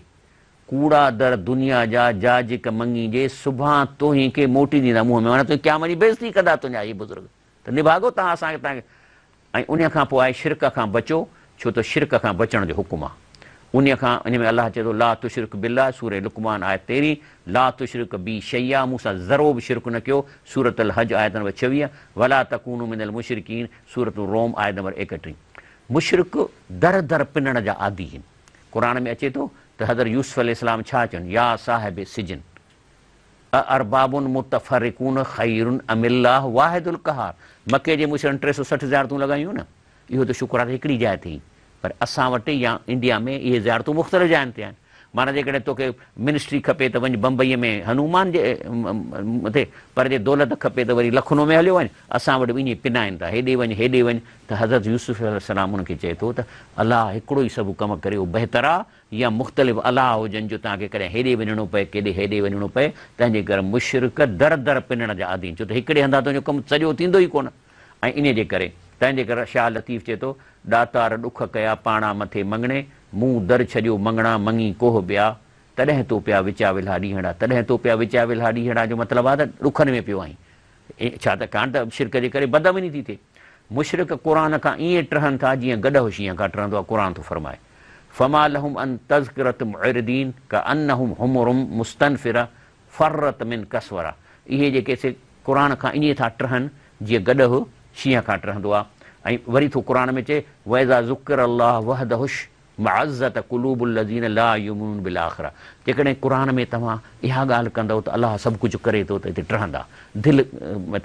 ڪوڙا در دنيا جا جاجڪ مڱي جي سڀان توهين کي موٽي ڏيندا منهن ۾ معنيٰ تنهنجي قيامت جي بيعزتي ڪندا تنهنجا هي بزرگ ته نڀاڳو توهان اسان کي توهان کي ۽ انهيء کان پوء آهي شرڪ کان بچو، ڇو ته شرڪ کان بچڻ جو حڪم آهي. انهيء کان انهيء ۾ الله چئي ٿو، لا تشرڪ بالله، سورة لقمان آيت تيرهين، لا تشرڪ بي شيئا، مون سان ذرو به شرڪ نه ڪيو، سورة الحج آيت نمبر ڇويهه، ولا تڪونوا من المشرڪين، سورة الروم آيت نمبر ايڪٽيهه. مشرڪ در در پنڻ جا عادي هن. قرآن ۾ اچي ٿو ته حضرت يوسف عليه السلام ڇا چون، يا صاحب السجن. اارباب متفرقون خير ام الله واحد القهار مڪي جي مشرڪن 360 زيارتون لڳايون نه اهو ته شڪر آهي ته هڪڙي جاء تي پر اسان وٽ يا انڊيا ۾ اهي زيارتون مختلف جاين تي آهن معنيٰ جيڪڏهن توکي منسٽري کپي ته وڃ بمبئي ۾ هنومان جي مٿي پر جي دولت کپي ته وري لکنو ۾ هليو وڃ اسان وٽ به ائين پنائن ٿا هيڏي وڃ هيڏي وڃ ته حضرت يوسف عليه السلام ان کي چئي ٿو ته الله هڪڙو ئي سڀ ڪم ڪري اهو بهتر آهي يا مختلف الاء هجن جو توهان کي ڪڏهن هيڏي وڃڻو پئي ڪيڏي هيڏي وڃڻو پئي، تنهن جي ڪري مشرڪ در در پنڻ جا عادي آهن، ڇو ته هڪڙي هنڌان تنهنجو ڪم سڄو ٿيندو ئي ڪونه ۽ انهيء جي ڪري، تنهن جي ڪري شاهه لطيف چئي ٿو، ڏاتار ڏک ڪيا پاڻا مٿي مڱڻي، مون در ڇڏيو مڱڻا مڱي ڪوهه ٻيا، تڏهن تو پيا وچاولها ڏينهڙا، تڏهن تو پيا وچاولها ڏينهڙا جو مطلب آهي ته ڏکن ۾ پيو آهين. ڇا ته ڪاڻ ته شرڪ جي ڪري بدامني ٿي ٿئي. مشرڪ قرآن کان ائين ٽهن ٿا جيئن گڏهه شينهن کان ٽهندو آهي، قرآن ٿو فرمائي، فما لهم عن تذڪرة معرضين ڪأنهم حمر مستنفرة فرت من قسورة اهي جيڪي سي قرآن کان ائين ٿا ٽهن جيئن گڏهه شينهن کان ٽهندو آهي ۽ وري ٿو قرآن ۾ چئي، واذا ذڪر الله وحده اشمأزت قلوب الذين لا يؤمنون بالاخره جيڪڏهن قرآن ۾ توهان اها ڳالهه ڪندؤ ته الله سڀ ڪجهه ڪري ٿو ته هتي ٽهندا دل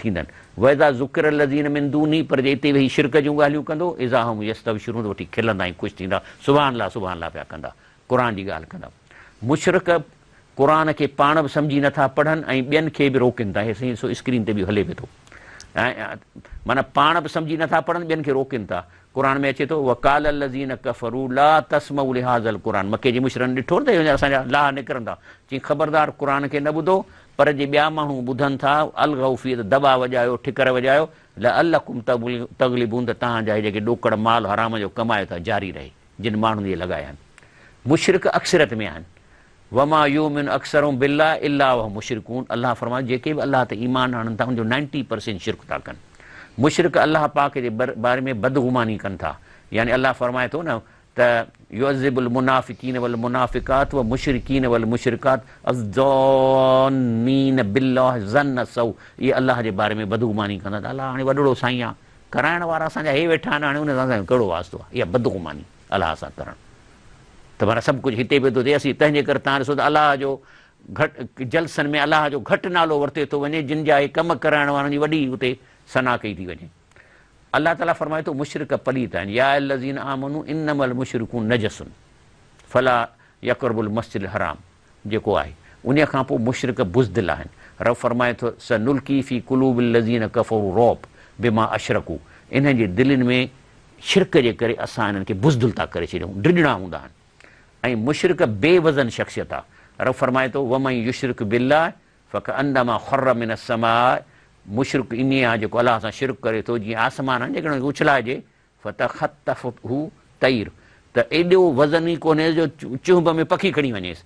ٿيندن واذا ذڪر الذين من دونه پر جي اتي ويهي شرڪ جون ڳالهيون ڪندو اذا هم يستبشرون ته وٺي کلندا ۽ خوش ٿيندا سبحان الله سبحان الله پيا ڪندا قرآن جي ڳالهه ڪندا مشرڪ قرآن کي پاڻ به سمجهي نٿا پڙهن ۽ ٻين کي به روڪين ٿا هي سائين سو اسڪرين تي به هلي پيو ٿو معنيٰ پاڻ به سمجهي نٿا پڙهن ٻين کي روڪين ٿا قرآن ۾ اچي ٿو وقال الذين ڪفروا لا تسمعوا لهذا القرآن مڪي جي مشرڪن ڏٺو نه ته اسان جا لاهه نڪرن ٿا چيائين خبردار قرآن کي نه ٻڌو پر جي ٻيا ماڻهو ٻڌن ٿا الغوا فيه ته دٻا وڄايو ٺڪر وڄايو لعلڪم تغلبون ته توهان جا هي جيڪي ڏوڪڙ مال حرام جو ڪمايو ٿا جاري رهي جن ماڻهن اهي لڳايا آهن مشرڪ اڪثريت ۾ آهن وما يؤمن اڪثرهم بالله الا وهم مشرڪون الله فرمايو جيڪي به الله تي ايمان آڻن ٿا ان جو نائنٽي پرسينٽ شرڪ ٿا ڪن مشرڪ الله پاڪ جي باري ۾ بدگماني ڪن ٿا يعني الله فرمائي ٿو نه ته يعذب المنافقين والمنافقات ومشرڪين والمشرڪات الظانين بالله ظن السوء اهي الله جي باري ۾ بدگماني ڪندا ته الله هاڻي وڏڙو سائين آ ڪرائڻ وارا اسان جا هي ويٺا آهن هاڻي ان سان اسان جو ڪهڙو واسطو آهي اها بدگماني الله سان ڪرڻ ته معنيٰ سڀ ڪجهه هتي پيو ٿو ٿئي اسين تنهن جي ڪري توهان ڏسو ته الله جو گهٽ جلسن ۾ الله جو گهٽ نالو ورتي ٿو وڃي جن جا هي ڪم ڪرائڻ وارن جي وڏي اتي ثنا ڪئي ٿي وڃي الله تعاليٰ فرمائي ٿو مشرڪ پليت آهن يا الذين آمنوا انما المشرڪون نجس فلا يقربوا المسجد الحرام جيڪو آهي انهيء کان پوء مشرڪ بزدل آهن. رب فرمائي ٿو، سنلقي في قلوب الذين ڪفروا الرعب بما اشرڪوا انهن جي دلين ۾ شرڪ جي ڪري اسان انهن کي بزدل ٿا ڪري ڇڏيون، ڊڄڻا هوندا آهن ۽ مشرڪ بي وزن شخصيت آهي. رب فرمائي ٿو، ومن يشرڪ بالله فڪانما خر من السماء مشرڪ انهيء آهي جيڪو الله سان شرڪ ڪري ٿو جيئن آسمان آهن جيڪڏهن ان کي اڇلائجي فتخطفه الطير ته ايڏو وزن ئي ڪونهيس جو چهنب ۾ پکي کڻي وڃيس،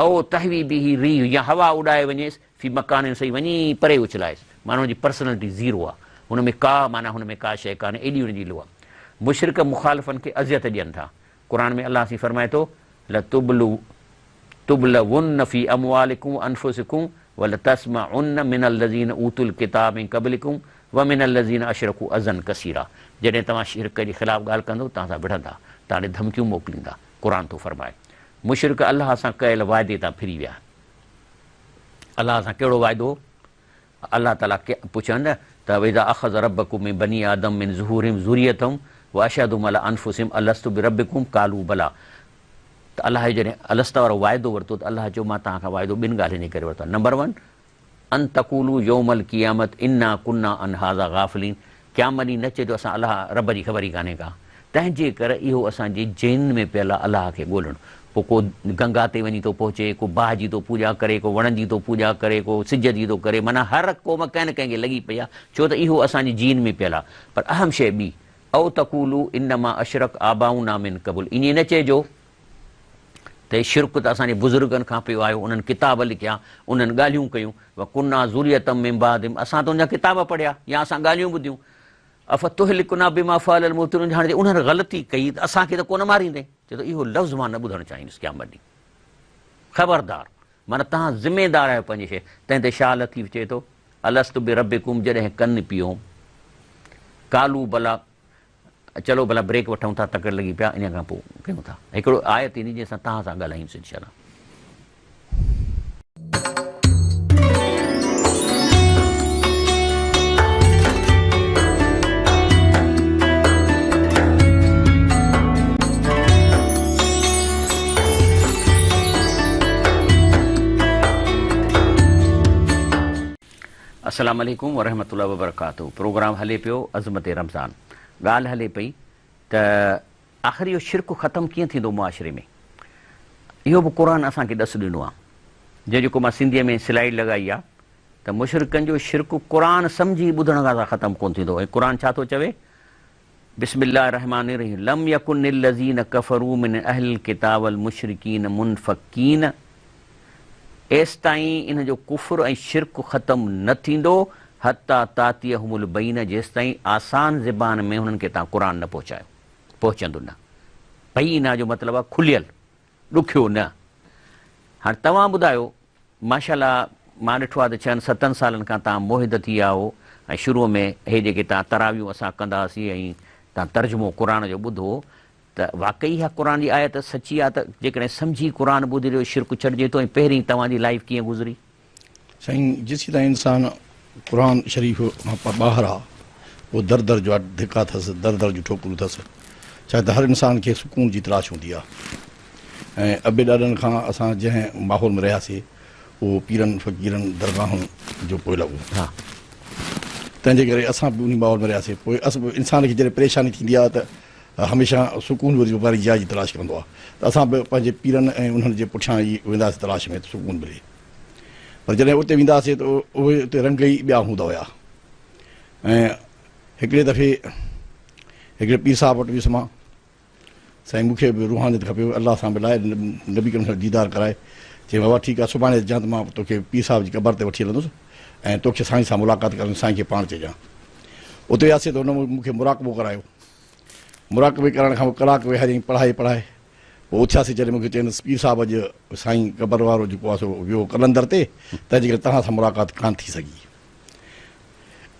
او تهوي به الريح يا هوا اڏائي وڃيس، في مڪان سيء وڃي پري اڇلائيس، معنيٰ هن جي پرسنلٽي زيرو آ، هن ۾ ڪا معنيٰ هن ۾ ڪا شيء ڪانهي ايڏي هن جي لو آ. مشرڪ مخالفن کي اذيت ڏين ٿا. قرآن ۾ الله سائين فرمائي ٿو، لتبلون في اموالڪم وانفسڪم ولتسمعن من الذين اوتوا الڪتاب من قبلڪم ومن الذين اشرڪوا اذًا ڪثيرا جڏهن توهان شرڪ جي خلاف ڳالهه ڪندؤ توهان سان وڙهندا، توهان ڏي ڌمڪيون موڪليندا، قرآن ٿو فرمائي. مشرڪ الله سان ڪيل وعدي تان ڦري ويا آهن. الله سان ڪهڙو وعدو هو؟ الله تعاليٰ پڇيو نه ته واذا اخذ ربڪ من بني آدم من ظهورهم ذريتهم واشهدهم علي انفسهم الست بربڪم قالوا بليٰ ته الله جڏهن الست وارو وعدو ورتو ته الله چيو مان توهان کان وعدو ٻن ڳالهين جي ڪري ورتو آهي نمبر ون ان تقولوا يوم القيامت انا ڪنا عن هذا غافلين قيامت ڏينهن نه چئجو اسان الله رب جي خبر ئي ڪانهي ڪا تنهن جي ڪري اهو اسان جي جين ۾ پيل آهي الله کي ڳولڻ پوء ڪو گنگا تي وڃي ٿو پهچي ڪو باهه جي ٿو پوڄا ڪري ڪو وڻن جي ٿو پوڄا ڪري ڪو سج جي ٿو ڪري معنيٰ هر قوم ڪنهن نه ڪنهن کي لڳي پئي آهي ڇو ته اهو اسان جي جين ۾ پيل آهي پر اهم شيء ٻي او تقولوا انما اشرڪ آباؤنا من قبل ائين نه چئجو ته هي شرڪ ته اسان جي بزرگن کان پيو آيو، انهن ڪتاب لکيا، انهن ڳالهيون ڪيون، وڪنا ذرية من بعدهم اسان ته ان جا ڪتاب پڙهيا يا اسان ڳالهيون ٻڌيون، افتهلڪنا بما فعل المبطلون هاڻي جي انهن غلطي ڪئي ته اسان کي ته ڪونه ماريندين؟ چئي ٿو اهو لفظ مان نه ٻڌڻ چاهيندس قيامت ڏينهن. خبردار! معنيٰ توهان ذميدار آهيو پنهنجي شيء تنهن تي شاهه لطيف چئي ٿو، الست بربڪم جڏهن ڪن پيوم، قالوا بليٰ چلو ڀلا بريڪ وٺون ٿا تڪڙ لڳي پيا انهي کان پوء ڪيون ٿا هڪڙو آيت ايندي جنهن سان توهان سان ڳالهائيندس انشاء الله. السلام عليڪم ورحمة الله وبرڪاته پروگرام هلي پيو عظمت رمضان ڳالهه هلي پئي ته آخر اهو شرڪ ختم ڪيئن ٿيندو معاشري ۾ اهو به قرآن اسان کي ڏس ڏنو آهي جنهن جيڪو مان سنڌيء ۾ سلائيڊ لڳائي آهي ته مشرڪن جو شرڪ قرآن سمجهي ٻڌڻ کان سان ختم ڪونه ٿيندو ۽ قرآن ڇا ٿو چوي بسم الله الرحمٰن الرحيم لم يڪن الذين ڪفروا من اهل الڪتاب والمشرڪين منفڪين. ايستائين انهن جو ڪفر ۽ شرڪ ختم نه ٿيندو، حتيٰ تاتيهم البينة جيستائين آسان زبان ۾ انهن کي توهان قرآن نه پهچايو، پهچندو نه. بينة جو مطلب آهي کليل، ڏکيو نه. هاڻ توهان ٻڌايو، ماشاء الله مان ڏٺو آهي ته ڇهن ستن سالن کان توهان موحد ٿي ويا آهو ۽ شروع ۾ هي جيڪي توهان تراويحون اسان ڪندا هئاسين ۽ توهان ترجمو قرآن جو ٻڌو ته واقعي اها قرآن جي آيت سچي آهي ته جيڪڏهن سمجهي قرآن ٻڌجي شرڪ ڇڏجي ٿو ۽ پهرين توهان جي لائيف ڪيئن گذري؟ سائين جيسيتائين انسان قرآن شريف کان ٻاهر آ پوء در در جا ڌڪا اٿس در در جون ٺوڪرون اٿس ڇا ته هر انسان کي سڪون جي تلاش هوندي آ ۽ ابي ڏاڏن کان اسان جنهن ماحول ۾ رهياسي اهو پيرن فقيرن درگاهن جو پوئلڳ هو تنهن جي ڪري اسان به انهي ماحول ۾ رهياسي پوء انسان کي جڏهن پريشاني ٿيندي آ ته هميشه سڪون واري جاء جي تلاش ڪندو آهي ته اسان به پنهنجي پيرن ۽ انهن جي پٺيان ئي وينداسين تلاش ۾ ته سڪون ملي پر جڏهن اتي وينداسين ته اهي اتي رنگ ئي ٻيا هوندا هيا ۽ هڪڙي دفعي هڪڙي پير صاحب وٽ ويس مان سائين مون کي به روحانيت کپي الله سان ملائي نبي ڪريم سان ديدار ڪرائي چي بابا ٺيڪ آهي سڀاڻي اچجان ته مان توکي پير صاحب جي قبر تي وٺي هلندس ۽ توکي سائين سان ملاقات ڪرائيندس سائين کي پاڻ چئجان اتي وياسين ته هن مون کي مراقبو ڪرايو مراقبي ڪرڻ کان پوء ڪلاڪ ويهاريائين پڙهائي پڙهائي پوء اٿياسين جڏهن مون کي چيائين ته پير صاحب اڄ سائين قبر وارو جيڪو آهي سو ويو قلندر تي تنهن جي ڪري توهان سان ملاقات ڪانه ٿي سگهي.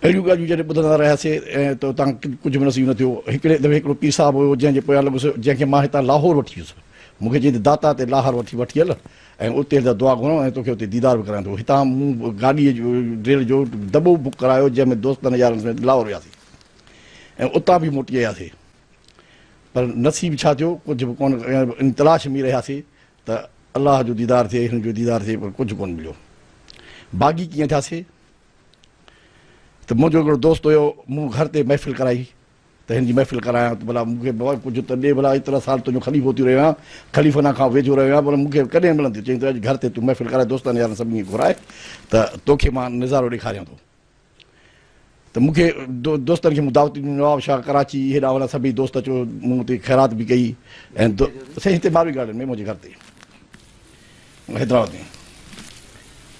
اهڙيون ڳالهيون جڏهن ٻڌندا رهياسين ته اتان ڪجهه به نصيب نه ٿيو. هڪڙي دفعي هڪڙو پير صاحب هيو جنهن جي پويان لڳس جنهن کي مان هتان لاهور وٺي ويس. مون کي چيائين ته داتا تي لاهور وٺي وٺي هل ۽ اتي هل ته دعا گهران ۽ توکي اتي ديدار به ڪرايان ٿو. هتان مون گاڏيء جو ريل جو دٻو بڪ ڪرايو جنهن ۾ دوستن يارن سميت لاهور وياسين. ۽ اتان به موٽي آياسين پر نصيب ڇا ٿيو ڪجهه به ڪونه ان تلاش ۾ رهياسين ته الله جو ديدار ٿئي هن جو ديدار ٿئي پر ڪجهه ڪونه مليو باغي ڪيئن ٿياسين ته منهنجو هڪڙو دوست هيو مون گهر تي محفل ڪرائي ته هن جي محفل ڪرايان ته ڀلا مون کي بابا ڪجهه ته ڏي ڀلا ايترا سال تنهنجو خليفو ٿي رهيو آهيان خليفن کان ويجهو رهيو آهيان پر مون کي ڪڏهن ملندي چيائين ته اڄ گهر تي تون محفل ڪرائي دوستن يارن سڀني کي گهرائي ته توکي مان نظارو ڏيکاريان ٿو ته مون کي دوستن کي مون دعوت ڏني نواب شاهه ڪراچي هيڏانهن هوڏانهن سڀئي دوست اچو مون اتي خيرات به ڪئي ۽ سائين هتي ماروي گارڊن ۾ منهنجي گهر تي حيدرآباد ۾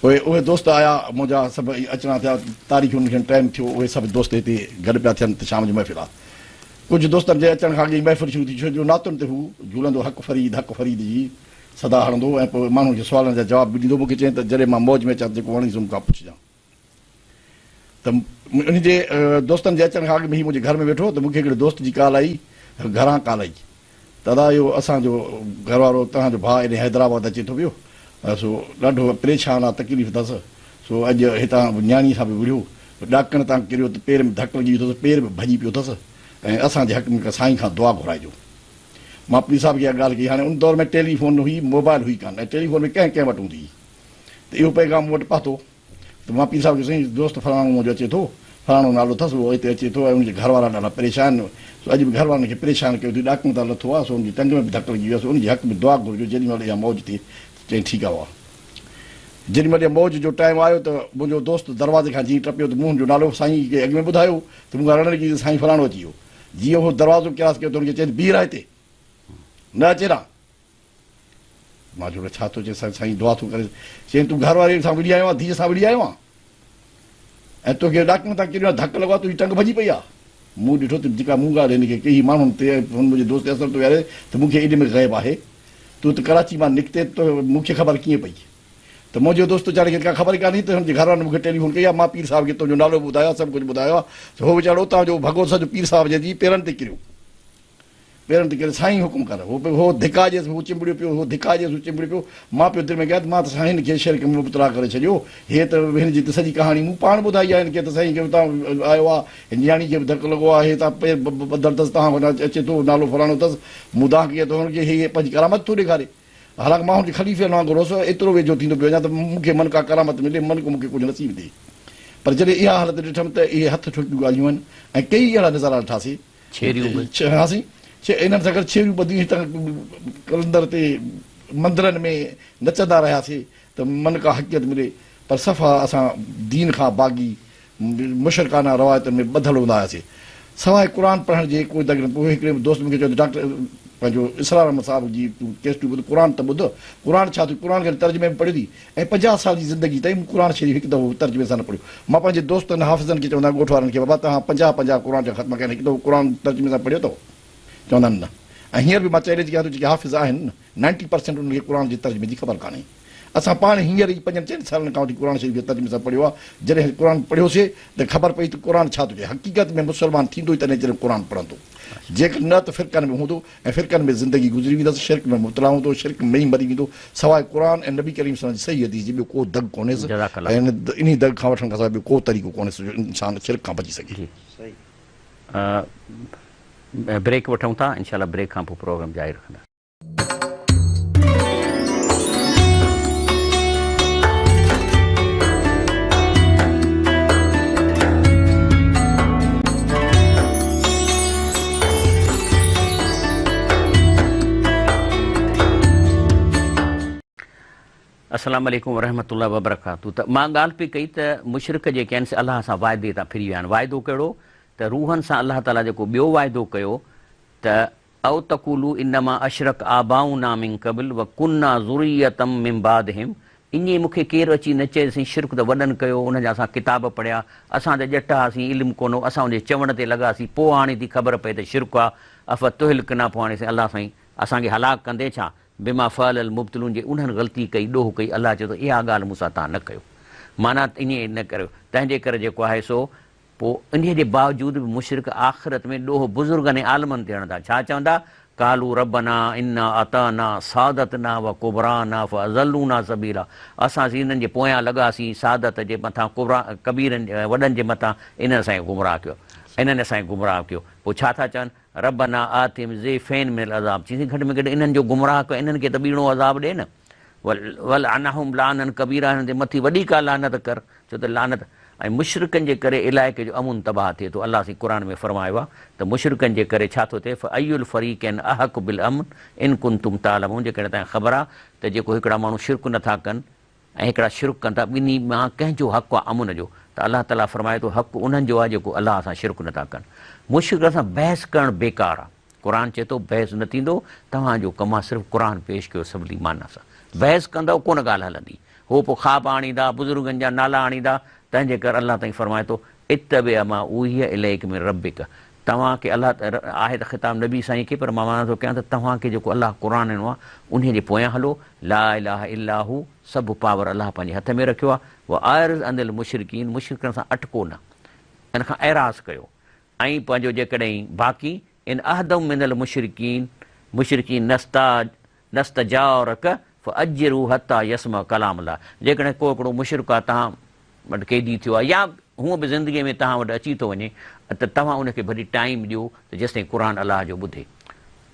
پوء اهي دوست آيا منهنجا سڀ اچڻا ٿيا تاريخ انهن کي ٽائيم ٿيو اهي سڀ دوست هتي گڏ پيا ٿين ته شام جي محفل آ ڪجهه دوستن جي اچڻ کان اڳ ئي محفل شروع ٿي ڇو جو نعتن تي هو جهولندو حق فريد حق فريد جي صدا هڻندو ۽ پوء ماڻهن کي سوالن جا جواب به ڏيندو مون کي چيائين ته جڏهن مان موج ۾ اچان ته جيڪو وڻي سو مون کان پڇجان ته ان جي دوستن جي اچڻ کان اڳ ۾ هي منهنجي گهر ۾ ويٺو ته مون کي هڪڙي دوست جي ڪال آئي گهران ڪال آئي ته ادا اهو اسان جو گهر وارو توهان جو ڀاء هيڏي حيدرآباد اچي ٿو پيو سو ڏاڍو پريشان آ تڪليف اٿس سو اڄ هتان نياڻي سان به وڙهيو ڏاڪڻ تان ڪريو ته پير ۾ ڌڪ لڳي ويو اٿس پير به ڀڄي پيو اٿس ۽ اسان جي حق ۾ سائين کان دعا گهرائجو مان پير صاحب کي اها ڳالهه ڪئي هاڻي ان دور ۾ ٽيلي فون هئي موبائل هئي ڪانه ۽ ٽيلي فون به ڪنهن ڪنهن وٽ هوندي هئي ته اهو پيغام مون وٽ پهتو ته مان پير صاحب کي سائين دوست فلاڻو منهنجو اچي ٿو، فلاڻو نالو اٿس، اهو هتي اچي ٿو ۽ ان جي گهر وارا ڏاڍا پريشان آهن، سو اڄ به گهر وارن کي پريشان ڪيو اٿئي، ڏاڪڻ تان لٿو آهي، سو ان جي ٽنگ ۾ به ڌڪ لڳي ويو آهي، سو ان جي حق ۾ دعا گهرجو، جيڏي مهل اها موج ٿئي ته چئين ٺيڪ آهي بابا. جيڏي مهل اها موج جو ٽائيم آيو ته منهنجو دوست دروازي کان جيئن ٽپيو ته مون هن جو نالو سائين کي اڳ ۾ ٻڌايو ته مون کان رڙ لڳي ته سائين فلاڻو اچي ويو. جيئن هو دروازو ڪراس ڪيو ته هن کي چيائين ته بيهه رهه هتي، نه اچ هيڏانهن. مان چيو ڇا ٿو چئي سائين دعا ٿو ڪري چيائين تون گهر واري سان وڙهي آيو آهين ڌيء سان وڙهي آيو آهين ۽ توکي ڏاڪڻ تان ڪريو آهي ڌڪ لڳو آهي تنهنجي ٽنگ ڀڄي پئي آهي مون ڏٺو ته جيڪا مون ڳالهه هن کي ڪئي ماڻهن تي ۽ هن منهنجي دوست تي اثر ٿو ويهاري ته مون کي علم غيب آهي تون ته ڪراچي مان نڪتي ته مون کي خبر ڪيئن پئي ته منهنجي دوست ويچاري کي ڪا خبر ئي ڪانهي ته هن جي گهر وارن مون کي ٽيليفون ڪئي آهي مان پير صاحب کي تنهنجو نالو به ٻڌايو آهي سڀ ڪجهه ٻڌايو آهي ته هو ويچارو اتان جو ڀڳو سڄو پير صاحب جي پيرن تي ڪريو پيرن تي ڪري سائين حڪم ڪر. هو پيو هو ڌڪا ڏيس هو چنبڙيو پيو هو ڌڪا ڏيس هو چنبڙيو پيو. مان پيو دل ۾ ڪيان ته مان ته سائين کي شرڪ ۾ مبتلا ڪري ڇڏيو. هي ته هن جي ته سڄي ڪهاڻي مون پاڻ ٻڌائي آهي هن کي ته سائين کي اتان آيو آهي هن نياڻي کي به ڌڪ لڳو آهي هتان پير ٻڌل اٿس تهان وٽان اچي ٿو نالو فلاڻو اٿس. مون دانهن ڪئي ته هن کي هي پنهنجي ڪرامت ٿو ڏيکاري. حالانڪ مان هن جي خليفي وانگر هوس ايترو ويجهو ٿيندو پيو وڃان ته مون کي من ڪا ڪرامت ملي من ڪو مون کي ڪجهه نصيب ٿئي. پر جڏهن اها حالت ڏٺم ته اهي هٿ ٺوڪيون ڳالهيون آهن ۽ ڪيئي اهڙا نظارا ڏٺاسين. ڇيريون به. ها سائين، انهن سان گڏ ڇيريون ٻڌيون هتان قلندر تي مندرن ۾ نچندا رهياسين ته من ڪا حقيقت ملي پر صفا اسان دين کان باغي مشرڪانه روايتن ۾ ٻڌل هوندا هياسين. سواء قرآن پڙهڻ جي ڪوئي دڳ نه. پوء هڪڙي دوست مون کي چيو ته ڊاڪٽر پنهنجو اسرار احمد صاحب جي تون ڪيسٽون ٻڌ، قرآن ته ٻڌ، قرآن ڇا ٿو، قرآن کي ترجمي ۾ پڙهيو ٿي ۽ 50 سال جي زندگي تائين مون قرآن شريف هڪ دفعو به ترجمي سان نه پڙهيو. مان پنهنجي دوستن حافظن کي چوندو آهيان ڳوٺ وارن کي بابا توهان 50 50 قرآن جا ختم ڪيا آهن هڪ دفعو قرآن ترجمي سان پڙهيو اٿو؟ چوندا آهن نه ۽ هينئر به مان چئلينج ڪيان ٿو جيڪي حافظ آهن نائنٽي پرسينٽ انهن کي قرآن جي ترجمي جي خبر ڪانهي. اسان پاڻ هينئر ئي پنجن چئن سالن کان وٺي قرآن شريف کي ترجمي سان پڙهيو آهي. جڏهن قرآن پڙهيوسي ته خبر پئي ته قرآن ڇا ٿو چئي. حقيقت ۾ مسلمان ٿيندو ئي تڏهن جڏهن قرآن پڙهندو. جيڪڏهن نه ته فرقن ۾ هوندو ۽ فرقن ۾ زندگي گذري ويندس، شرڪ ۾ مبتلا هوندو، شرڪ ۾ ئي مري ويندو. سواء قرآن ۽ نبي ڪريم صلعم جي صحيح حديث جي ٻيو ڪو دڳ ڪونهيس جزاڪ الله. ۽ انهي دڳ کان وٺڻ کان سواء ٻيو ڪو طريقو ڪونهيس جو انسان شرڪ کان بچي سگهي. جي بريڪ وٺون ٿا انشاء الله بريڪ کان پوء پروگرام جاري رکنداسين. السلام عليڪم ورحمة الله وبرڪاته ته مان ڳالهه پئي ڪئي ته مشرڪ جيڪي آهن سي الله سان واعدي تان ڦري ويا آهن واعدو ڪهڙو ته روحن سان الله تعالي جيڪو ٻيو واعدو ڪيو ته او تقولوا انما اشرڪ آباؤنا من قبل وڪنا ذرية من بعدهم ائين مون کي ڪير اچي نه چئي ته سائين شرڪ ته وڏن ڪيو، انهن جا اسان ڪتاب پڙهيا، اسان ته ڄٽ هئاسين، علم ڪونه هو، اسان ان جي چوڻ تي لڳاسين، پوء هاڻي ٿي خبر پئي ته شرڪ آ، افتهلڪنا پوء هاڻي سائين الله سائين اسان کي هلاڪ ڪندين ڇا؟ بما فعل المبطلون جي انهن غلطي ڪئي، ڏوهه ڪئي، الله چيو ته اها ڳالهه مون سان توهان نه ڪيو، معنيٰ ائين نه ڪريو، تنهن جي ڪري جيڪو آهي سو پوء انهيء جي باوجود به مشرڪ آخرت ۾ ڏوهه بزرگن ۽ عالمن تي هڻندا. ڇا چوندا؟ قالوا ربنا انا اطعنا سادتنا وڪبراءنا فاضلونا سبيلا اسان سين انهن جي پويان لڳاسين، سادت جي مٿان، ڪبرا، ڪبيرن، وڏن جي مٿان، انهن اسان کي گمراهه ڪيو. انهن اسان کي گمراهه ڪيو. پوء ڇا ٿا چون؟ ربنا آتهم ضعفين من العذاب چيسين گهٽ ۾ گهٽ انهن جو گمراهه ڪيو انهن کي ته ٻيڻو عذاب ڏي نه. والعنهم لعنا ڪبيرا انهن تي مٿي وڏي ڪا لعنت ڪر. ڇو ته لعنت ۽ مشرڪن جي ڪري علائقي جو امن تباهه ٿئي ٿو. الله سائين قرآن ۾ فرمايو آهي ته مشرڪن جي ڪري ڇا ٿو ٿئي فأي الفريقين احق بالامن ان ڪنتم تعلمون جيڪڏهن توهان کي خبر آهي ته جيڪو هڪڙا ماڻهو شرڪ نه ٿا ڪن ۽ هڪڙا شرڪ ڪن ٿا ٻنهي مان ڪنهن جو حق آهي امن جو ته الله تعالي فرمائي ٿو حق انهن جو آهي جيڪو الله سان شرڪ نه ٿا ڪن. مشرڪن سان بحث ڪرڻ بيڪار آهي. قرآن چئي ٿو بحث نه ٿيندو توهان جو ڪم آهي صرف قرآن پيش ڪيو سولي معنيٰ سان بحث ڪندؤ ڪونه ڳالهه هلندي. هو پوء خواب آڻيندا، بزرگن جا نالا آڻيندا، تنهن جي ڪري الله تائين فرمائي ٿو، اتبع ما اوحي اليک من ربک توهان کي الله آهي ته خطاب نبي سائين کي پر مان معنيٰ ٿو ڪيان ته توهان کي جيڪو الله قرآن ڏنو آهي انهيء جي پويان هلو، لا اله الا هو سڀ پاور الله پنهنجي هٿ ۾ رکيو آهي، واعرض عن المشرڪين مشرڪن سان اٽڪو نه، ان کان اعراض ڪيو ۽ پنهنجو جيڪڏهن باقي ان احد من المشرڪين مشرڪين نستا نستجارک فاجره حتي يسمع ڪلام الله جيڪڏهن ڪو هڪڙو مشرڪ آ توهان وٽ قيدي ٿيو آ يا هونء به زندگيء ۾ توهان وٽ اچي ٿو وڃي ته توهان ان کي ڀلي ٽائيم ڏيو ته جيستائين قرآن الله جو ٻڌي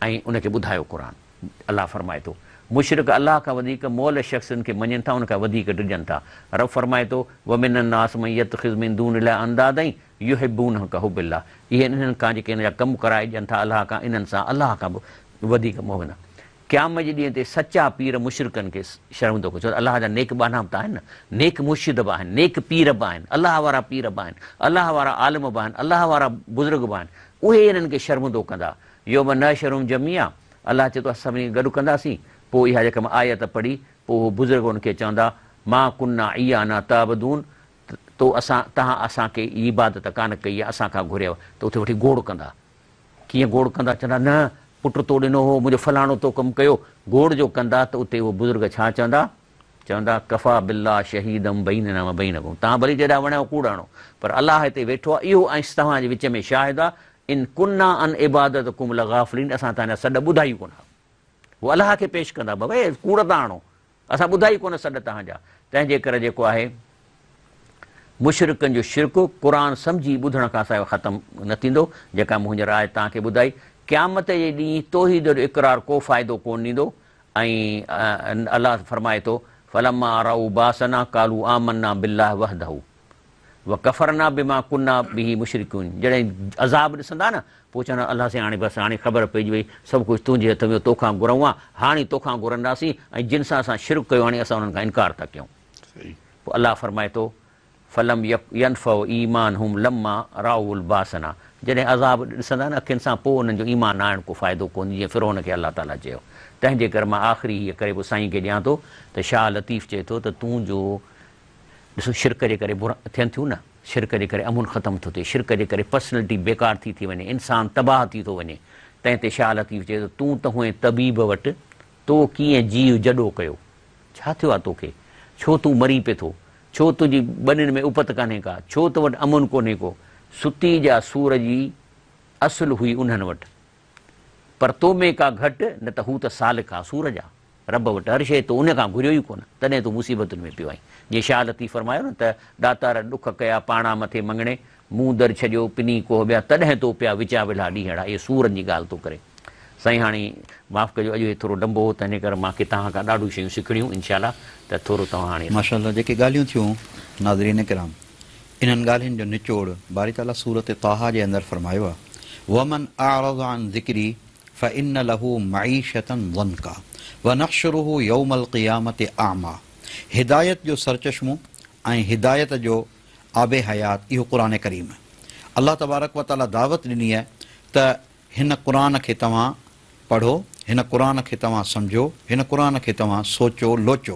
۽ ان کي ٻڌايو قرآن الله فرمائي ٿو مشرڪ الله کان وڌيڪ مئل شخصن کي مڃين ٿا ان کان وڌيڪ ڊڄن ٿا رب فرمائي ٿو ومن الناس من يتخذ من دون الله اندادا يحبونهم ڪحب الله اهي انهن کان جيڪي ان جا ڪم ڪرائي ڏين ٿا الله کان انهن سان الله کان به وڌيڪ محب قيامت جي ڏينهن تي سچا پير مشرڪن کي شرمندو ڪندا، ڇو ته الله جا نيڪ ٻانها به ته آهن نه، نيڪ مرشد به آهن، نيڪ پير به آهن، الله وارا پير به آهن، الله وارا عالم به آهن، الله وارا بزرگ به آهن، اهي انهن کي شرمندو ڪندا. يوم نحشرهم جميعا، الله چئي ٿو اسان سڀني کي گڏ ڪنداسين، پوء اها جيڪا مان آيت پڙهي، پوء اهي بزرگ انهن کي چوندا، ما ڪنا ايانا تعبدون، تو اسان، توهان اسان کي عبادت ڪانه ڪئي يا اسان کان گهريو ته اتي وٺي گوڙ ڪندا. ڪيئن گوڙ ڪندا؟ چوندا، نه، پٽ تو ڏنو هو، منهنجو فلاڻو تو ڪم ڪيو. گوڙ جو ڪندا ته اتي اهي بزرگ ڇا چوندا؟ چوندا، ڪفيٰ بالله شهيدا بيننا و بينڪم، توهان ڀلي جيڏا وڻيو ڪوڙ هڻو، پر الله هتي ويٺو آهي، اهو ۽ توهان جي وچ ۾ شاهد آهي، ان ڪنا عن عبادتڪم لغافلين، اسان توهان جا سڏ ٻڌا ئي ڪونه ها. هو الله کي پيش ڪندا، بابا اهي ڪوڙ ٿا هڻو، اسان ٻڌا ئي ڪونه سڏ توهان جا، تنهن جي ڪري جيڪو آهي مشرڪن جو شرڪ قرآن سمجهي ٻڌڻ کان سواء ختم نه ٿيندو، جيڪا مون هينئر آيت توهان کي ٻڌائي. قيامت جي ڏينهن توحيد جو اقرار ڪو فائدو ڪونه ڏيندو ۽ الله فرمائي ٿو، فلما رأوا باسنا قالوا آمنا بالله وحده وڪفرنا بما ڪنا به مشرڪين جڏهن عذاب ڏسندا نه پوء چوندا الله سائين هاڻي بس هاڻي خبر پئجي وئي سڀ ڪجهه تنهنجي هٿ ۾ هو توکان گهرون ها هاڻي توکان گهرنداسين ۽ جن سان اسان شرڪ ڪيو هاڻي اسان انهن کان انڪار ٿا ڪيون پوء الله فرمائي ٿو فلم ينفع ايمانهم لما راوا الباسنا جڏهن عذاب ڏسندا نه اکين سان پوء انهن جو ايمان نه آڻڻ ڪو فائدو ڪونهي جيئن فرعون کي الله تعاليٰ چيو. تنهن جي ڪري مان آخري هيء ڪري پوء سائين کي ڏيان ٿو ته شاهه لطيف چئي ٿو ته تون جو ڏسو شرڪ جي ڪري برا ٿين ٿيون نه شرڪ جي ڪري امن ختم ٿو ٿئي شرڪ جي ڪري پرسنلٽي بيڪار ٿي ٿي وڃي انسان تباهه ٿي ٿو وڃي تنهن تي شاهه لطيف چئي ٿو تون ته هئين طبيب وٽ تو ڪيئن جيء جڏو ڪيو ڇا ٿيو آ توکي ڇو تون مرين پئي ٿو ڇو تنهنجي ٻنين ۾ اپت ڪانهي ڪا ڇو تو وٽ امن ڪونهي ڪو ستي جا سور جي اصل هئي انهن وٽ پر تو ۾ ڪا گهٽ نه ته هو ته سالڪ آ سور جا رب وٽ هر شيء تو ان کان گهريو ئي ڪونه تڏهن تون مصيبتن ۾ پيو آهين جيئن شاهه لطيف فرمايو نه ته ڏاتار ڏک ڪيا پاڻا مٿي مڱڻي مون در ڇڏيو پني ڪوهه ٻيا تڏهن تو پيا وچاولها ڏينهڙا اهي سورن جي ڳالهه ٿو ڪري سائين هاڻي معاف ڪجو اڄ هي ٿورو ڊنبو هو تنهنجي ڪري مان کي توهان کان ڏاڍيون شيون سکڻيون انشاء الله ته ٿورو توهان هاڻي ماشاء الله جيڪي ڳالهيون ٿيون ناظرين ڪرام انهن ڳالهين جو نچوڙ باري تعاليٰ سورة طه جي اندر فرمايو آهي ومن اعرض عن ذڪري فان له معيشة ضنڪا ونحشره يوم القيامة اعميٰ هدايت جو سرچشمو ۽ هدايت جو آب حيات اهو قرآن ڪريم آهي الله تبارڪ وتعاليٰ دعوت ڏني آهي ته هن قرآن کي توهان پڙهو، هن قرآن کي توهان سمجهو، هن قرآن کي توهان سوچو، لوچو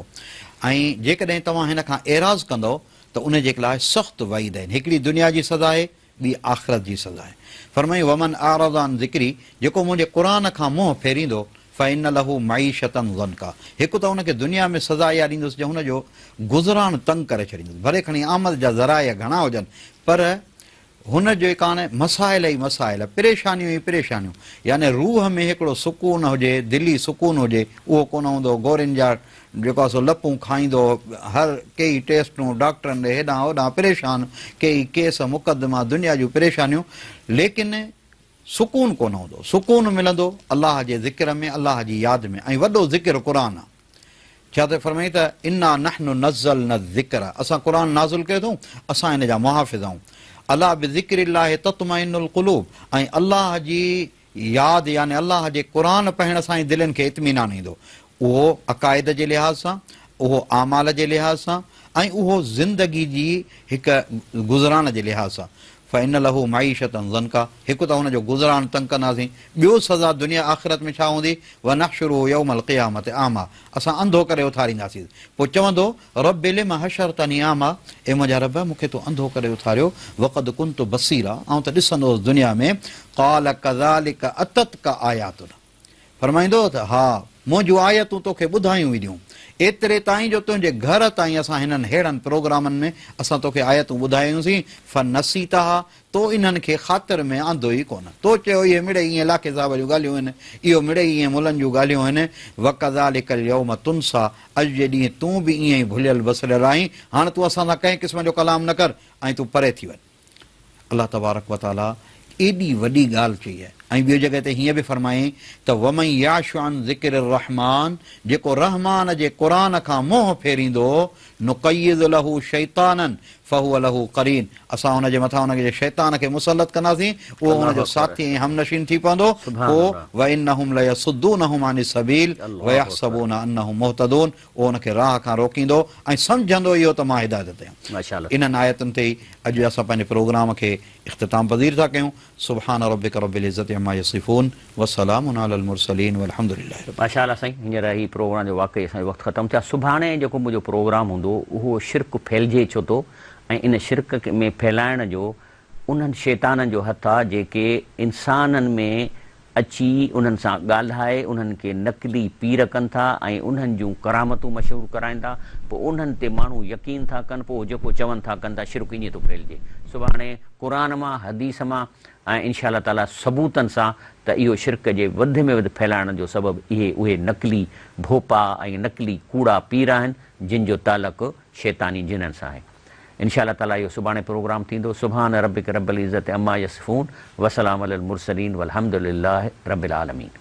۽ جيڪڏهن توهان هن کان اعراض ڪندؤ ته ان جي لاء سخت وعيد آهن، هڪڙي دنيا جي سزا آهي، ٻي آخرت جي سزا آهي. فرمايائين، ومن اعرض عن ذڪري جيڪو منهنجي قرآن کان منهن ڦيريندو، فان له معيشة ضنڪا هڪ ته ان کي دنيا ۾ سزا اها ڏيندس جو هن جو گذران تنگ ڪري ڇڏيندس، ڀلي کڻي آمد جا ذرائع گهڻا هجن پر هن جي ڪاڻ مسائل ئي مسائل، پريشانيون ئي پريشانيون، يعني روح ۾ هڪڙو سڪون هجي، دلي سڪون هجي، اهو ڪونه هوندو، گورين جا جيڪو آهي سو لپون کائيندو، هر ڪيئي ٽيسٽون، ڊاڪٽرن ڏي هيڏانهن هوڏانهن پريشان، ڪيئي ڪيس مقدما، دنيا جون پريشانيون، ليڪن سڪون ڪونه هوندو، سڪون ملندو الله جي ذڪر ۾، الله جي ياد ۾ ۽ وڏو ذڪر قرآن آهي. ڇا ٿو فرمائي ته انا نحن نزلنا الذڪر اسان قرآن نازل ڪيو اٿئون اسان ان جا محافظ آهيون الا بذڪر الله تطمئن القلوب ۽ الله جي ياد يعني الله جي قرآن پڙهڻ سان ئي دلين کي اطمينان ايندو اهو عقائد جي لحاظ سان اهو اعمال جي لحاظ سان ۽ اهو زندگي جي هڪ گذران جي لحاظ سان فإن له معيشة ضنڪا، هڪ ته هن جو گذران تنگ ڪنداسين، ٻيو سزا دنيا آخرت ۾ ڇا هوندي، ونحشره يوم القيامة اعميٰ، اسان انڌو ڪري اٿارينداسينس، پوء چوندو، رب لم حشرتني اعميٰ، اي منهنجا رب مون کي تو انڌو ڪري اٿاريو، وقد ڪنت بصيرا، آئون ته ڏسندو هوس دنيا ۾، قال ڪذلڪ اتتک آياتنا. فرمائيندو ته ها، منهنجون آيتون توکي ٻڌايون وينديون، ايتري تائين جو تنهنجي گهر تائين اسان هنن ههڙن پروگرامن ۾ اسان توکي آيتون ٻڌايون سين، فنسيتها، تو انهن کي خاطر ۾ آندو ئي ڪونه. تو چيو اهي مڙئي ائين لاکي صاحب جون ڳالهيون آهن، اهو مڙئي ائين ملن جون ڳالهيون آهن، وڪذلڪ اليوم تنسيٰ، اڄ جي ڏينهن تون به ائين ئي ڀليل وسريل آهين، هاڻ تون اسان سان ڪنهن قسم جو ڪلام نه ڪر ۽ تون پري ٿي وڃ. الله تبارڪ و تعاليٰ ايڏي وڏي ڳالهه چئي آهي ۽ ٻيو جڳهه تي هيئن به فرمايائين ته ومن يعش عن ذڪر الرحمان جيڪو رحمان جي قرآن کان منهن ڦيريندو نقيض له شيطانا فهو له قرين اسان ان جي مٿان ان جي شيطان کي مسلط ڪنداسين اهو ان جو ساٿي ۽ همنشين ٿي پوندو پوء وانهم ليصدونهم عن السبيل ويحسبون انهم مهتدون اهو ان کي راهه کان روڪيندو ۽ سمجهندو اهو ته مان هدايت تي آهيان. انهن آيتن تي ئي اڄ اسان پنهنجي پروگرام کي اختتام پذير ٿا ڪيون. سبحان ربک رب العزت عما يصفون وسلام علي المرسلين والحمد لله رب. ماشاء الله سائين هينئر هي پروگرام جو واقعي اسان جو وقت ختم ٿيو آهي سڀاڻي جيڪو منهنجو پروگرام هوندو اهو شرڪ ڦهلجي ڇو ٿو ۽ ان شرڪ ۾ ڦهلائڻ جو انهن شيطانن جو هٿ آهي جيڪي انسانن ۾ اچي انهن سان ڳالهائي انهن کي نقلي پير ڪن ٿا ۽ انهن جون ڪرامتون مشهور ڪرائين ٿا پوء انهن تي ماڻهو يقين ٿا ڪن پوء جيڪو چون ٿا ڪن ٿا شرڪ ائين ٿو ڦهلجي سڀاڻي قرآن مان حديث مان ۽ انشاء الله تعالي ثبوتن سان ته اهو شرڪ جي وڌ ۾ وڌ ڦهلائڻ جو سبب اهي اهي نقلي ڀوپا ۽ نقلي ڪوڙا پير آهن جن جو تعلق شيطاني جنن سان آهي. ان شاء الله تعالي اهو سڀاڻي پروگرام ٿيندو سبحان ربک رب العزت عما يصفون وسلام علي المرسلين والحمد لله رب العالمين.